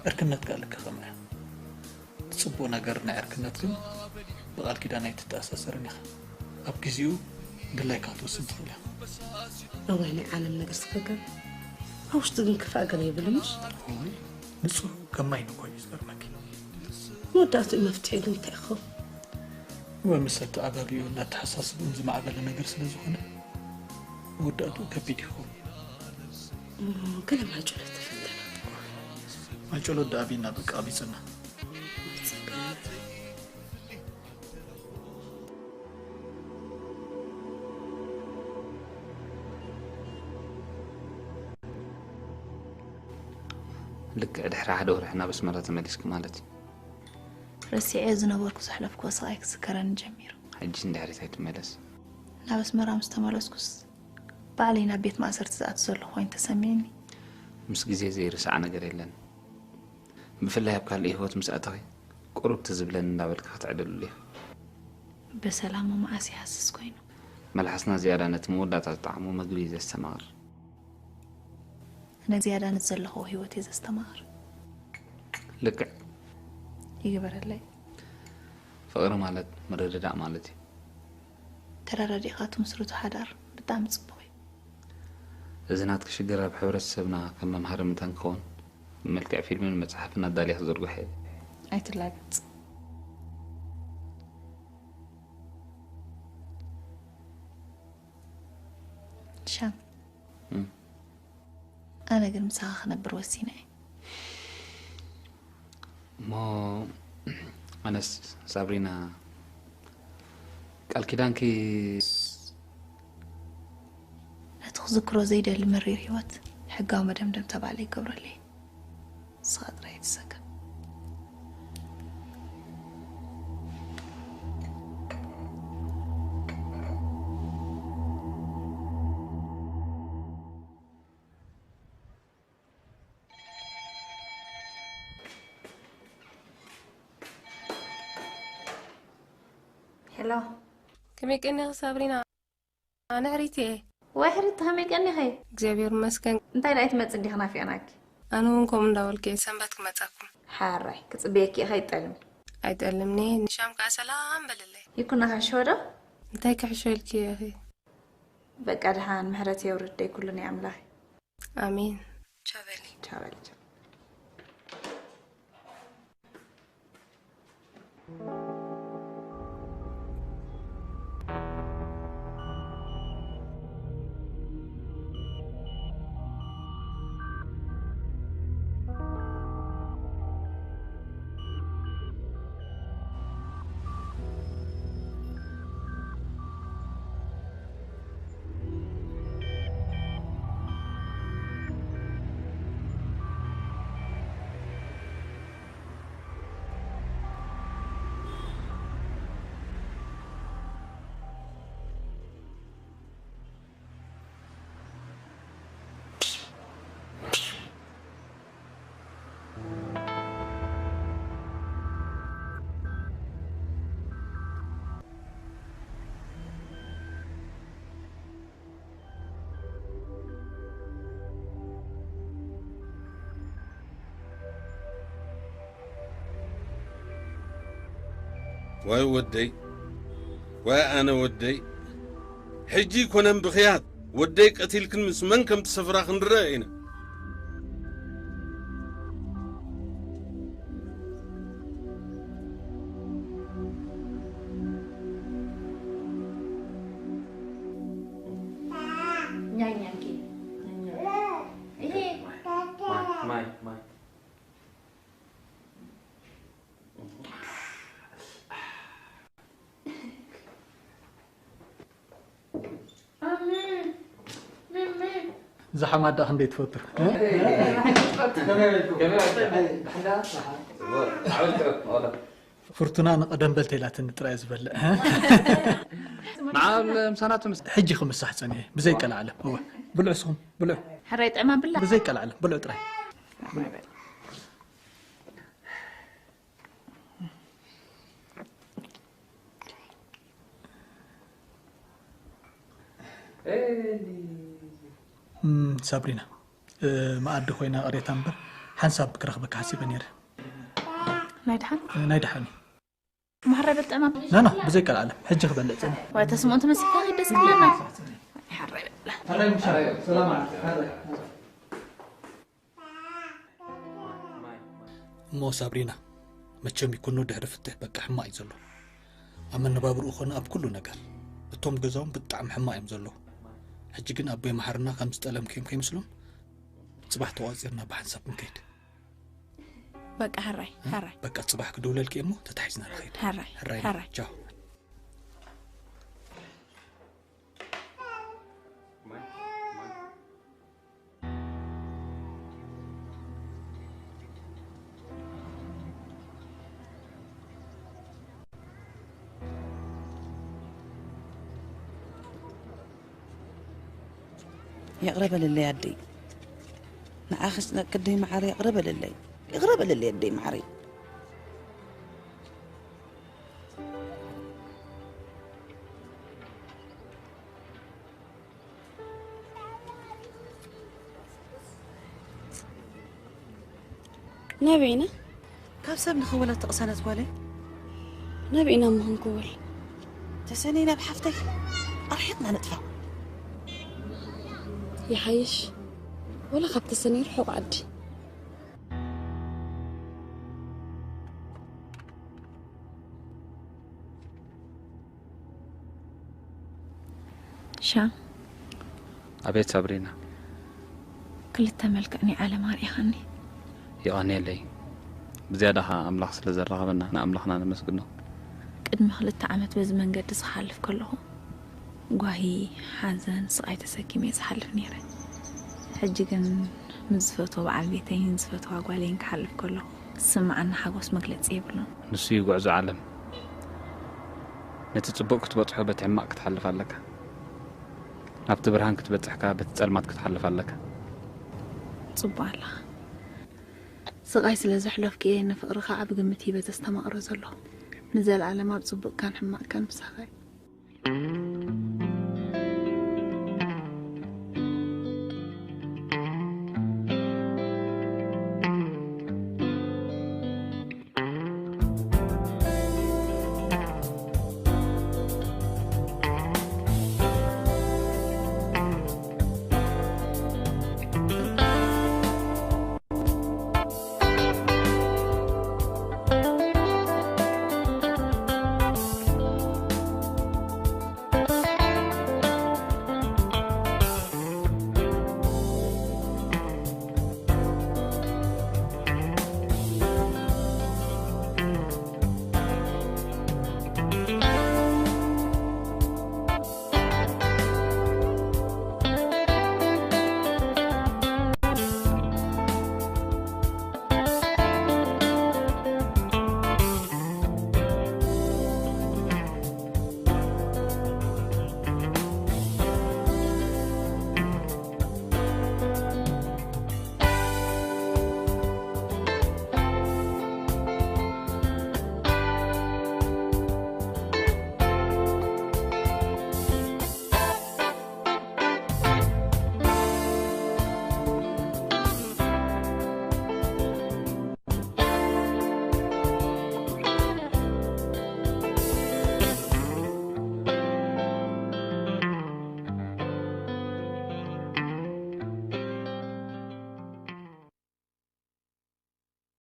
ዕርክነት ከኣ ልክኸም እያ። እቲ ጽቡቕ ነገር ናይ ዕርክነት ግን ብቓል ኪዳን ኣይትተኣሳሰርን ኢኻ። ኣብ ግዜኡ ድላይካ ክትወስን ትኽእል ኢኻ። እዋይ ናይ ዓለም ነገር ስገገር ኣብ ውሽጢ ግን ክፋእ ገለ የብሉ ምሽ ንጹህ ከማይ ንኮ እዩ ዝገርመኪ። መወዳእትኡ መፍትሒ ግን እንታይ ይኸውን? ወይ ምስ ኣተኣባቢኡ እናተሓሳስብኡን ዝማዕበለ ነገር ስለ ዝኾነ መወዳእትኡ ከቢድ ይኸውን። ገለ ማይጨሎ ተፈተነ። ማይጨሎ ደኣቢና በቃ ኣቢፅና። ልክዕ ድሕሪ ሓደ ወርሒ ናብ ኣስመራ ተመሊስኪ ማለት እዩ። ረሲዐ ዝነበርኩ ዘሕለፍኩዎ ስቓይ ክዝከረኒ ጀሚሩ። ሕጂ ንድሕሪት ኣይትመለስ። ናብ ኣስመራ ምስ ተመለስኩስ ባዕለይ ናብ ቤት ማእሰርቲ ዝኣቱ ዘለኹ ኮይኑ ተሰሚዕኒ። ምስ ግዜ ዘይርሳዕ ነገር የለን። ብፍላይ ኣብ ካልእ ህይወት ምስ ኣተኺ ቁሩብ ትዝ ዝብለኒ እንዳበልኪ ክትዕልልሉ ኢኺ። ብሰላም መዓስ ይሃስስ ኮይኑ። መልሓስና ዝያዳ ነቲ መወዳእታ ዝጠዓሞ መግቢ እዩ ዘስተማቕር። ኣነ ዝያዳ ነቲ ዘለኹዎ ህይወት እየ ዘስተማቕር። ልክዕ። ይግበረለይ። ፍቕሪ ማለት ምርድዳእ ማለት እዩ። ተረዳዲእኻ ትምስርቶ ሓዳር ብጣዕሚ ጽቡቕ እዩ። እዚ ናትኪ ሽግር ኣብ ሕብረተሰብና ከም መምሃሪ መታን ክኸውን ብመልክዕ ፊልምን መጽሓፍን ኣዳልየ ክዝርግሖ እየ። ኣይትላገጽ። ሻም እም። ኣነ ግን ምሳኻ ክነብር ወሲነ እየ። እሞ ኣነስ ሳብሪና ቃል ኪዳንኪ ነቲ ክዝክሮ ዘይደሊ መሪር ህይወት ሕጋዊ መደምደምታ ባዕለይ ይገብረለይ። ንስኻ ጥራይ ትሰከም። ሄሎ ከመይ ቀኒኺ ሳብሪና? ኣነ ሕሪት እየ። ወይ ሕሪት ከመይ ቀኒኺ? እግዚኣብሔር ይመስገን። እንታይ ደኣ ኣይትመጽእ እንዲኺ ናፊቕናኪ። ኣነ እውን ከምኡ እንዳበልኩ እየ ሰንበት ክመጸኩም። ሓራይ ክጽበየኪ እየ ከይትጠልሚ። ኣይጠልምኒ ንሻም ከኣ ሰላም በልለይ። ይኩና ክሕሽወ ዶ? እንታይ ክሕሾ ኢልኪ ኢኺ? በቃ ደሓን ምሕረት የውርድ ደይ ኩሉ ናይ ኣምላኽ። ኣሜን። ቻው በሊ። ቻው በሊ። ዋይ ወደይ ወይ ኣነ ወደይ፣ ሕጂ ይኮነን ብኽያት ወደይ ቀቲልክን ምስ መን ከም ትሰፍራ ክንርአ ኢና። እዛ ሓማዳ ክንደይ ትፈቱ? ፍርቱና ንቐደም በል ተይላትኒ ጥራይ ዝበልዕ። ንዓል ምሳናቱ ምስ ሕጂ ክምሳሕ ጸኒሐ ብዘይ ቀልዓለም። እወ ብልዑ ስኹም ብልዑ። ሕራይ ጥዕማ ብላ። ብዘይ ቀልዓለም ብልዑ ጥራይ። ሳብሪና፣ መኣዲ ኮይና ቅሬታ እምበር ሓንሳብ ክረኽበካ ሓሲበ ነይረ። ናይ ድሓን ናይ ድሓን እዩ። ማሕራይ በል ጥዕና። ናና ብዘይ ቀልዓለም ሕጂ ክበልዕ ጽን። ወይ ተስምዑ ተመሲልካ ኸይድ ደስ ክብለና። ሓራይ በል። እሞ ሳብሪና፣ መቸም ይኩኖ ድሕሪ ፍትሕ በቃ ሕማቕ እዩ ዘሎ። ኣብ መነባብርኡ ኮነ ኣብ ኩሉ ነገር። እቶም ገዛኦም ብጣዕሚ ሕማቕ እዮም ዘለዉ። ሕጂ ግን ኣቦይ መሓርና ከም ዝጠለምክዮም ከይመስሎም ጽባሕ ተቋጺርና ብሓንሳብ ክንከይድ። በቃ ሕራይ ሕራይ። በቃ ጽባሕ ክድውለልኪ እሞ ተታሒዝና ንኸይድ። ሕራይ ሕራይ። ሕራይ። ቻው። ይቕረ በልለይ ኣደይ፣ ንዓኺ ክጭነቅ ክደይ መዓረይ፣ ይቕረ በልለይ፣ ይቕረ በልለይ ኣደይ መዓረይ። ናበይ ኢና? ካብ ሰብ ንኽወላ እተቐሰነት ጓለይ። ናበይ ኢና እሞ ክንክወል? ተሰነይ ናብ ሓፍተይ ኣርሒቕና ንጥፋእ። ይሓይሽ ወላ ካብ ተሰነይ ርሑቕ ዓዲ። ሻም። ኣቤት ሳብሪና። ክልተ መልክዕ ናይ ዓለም ኣርኢኻኒ። የቐንየለይ። ብዝያዳ ኸኣ ኣምላኽ ስለ ዘራኸበና ንኣምላኽና ነመስግኖ። ቅድሚ ክልተ ዓመት በዚ መንገዲ እዚ ክሓልፍ ከለኹ ጓሂ፣ ሓዘን፣ ስቓይ ተሰኪመ እየ ዝሓልፍ ነይረ። ሕጂ ግን ምስ ዝፈትዎ በዓል ቤተይን ዝፈትዋ ጓለይን ክሓልፍ ከለኹ ዝስምዓኒ ሓጎስ መግለጺ የብሉን። ንሱ እዩ ጉዕዞ ዓለም። ነቲ ጽቡቕ ክትበጽሖ በቲ ሕማቕ ክትሓልፍ ኣለካ። ናብቲ ብርሃን ክትበጽሕ ከኣ በቲ ጸልማት ክትሓልፍ ኣለካ። ጽቡቕ ኣለኻ። ስቓይ ስለ ዘሕለፍኩ እየ ንፍቕርኻ ዓቢ ግምት ሂበ ዘስተማቕሮ ዘለኹ። ንዘለኣለም ኣብ ጽቡቕካን ሕማቕካን ምሳኻ እየ።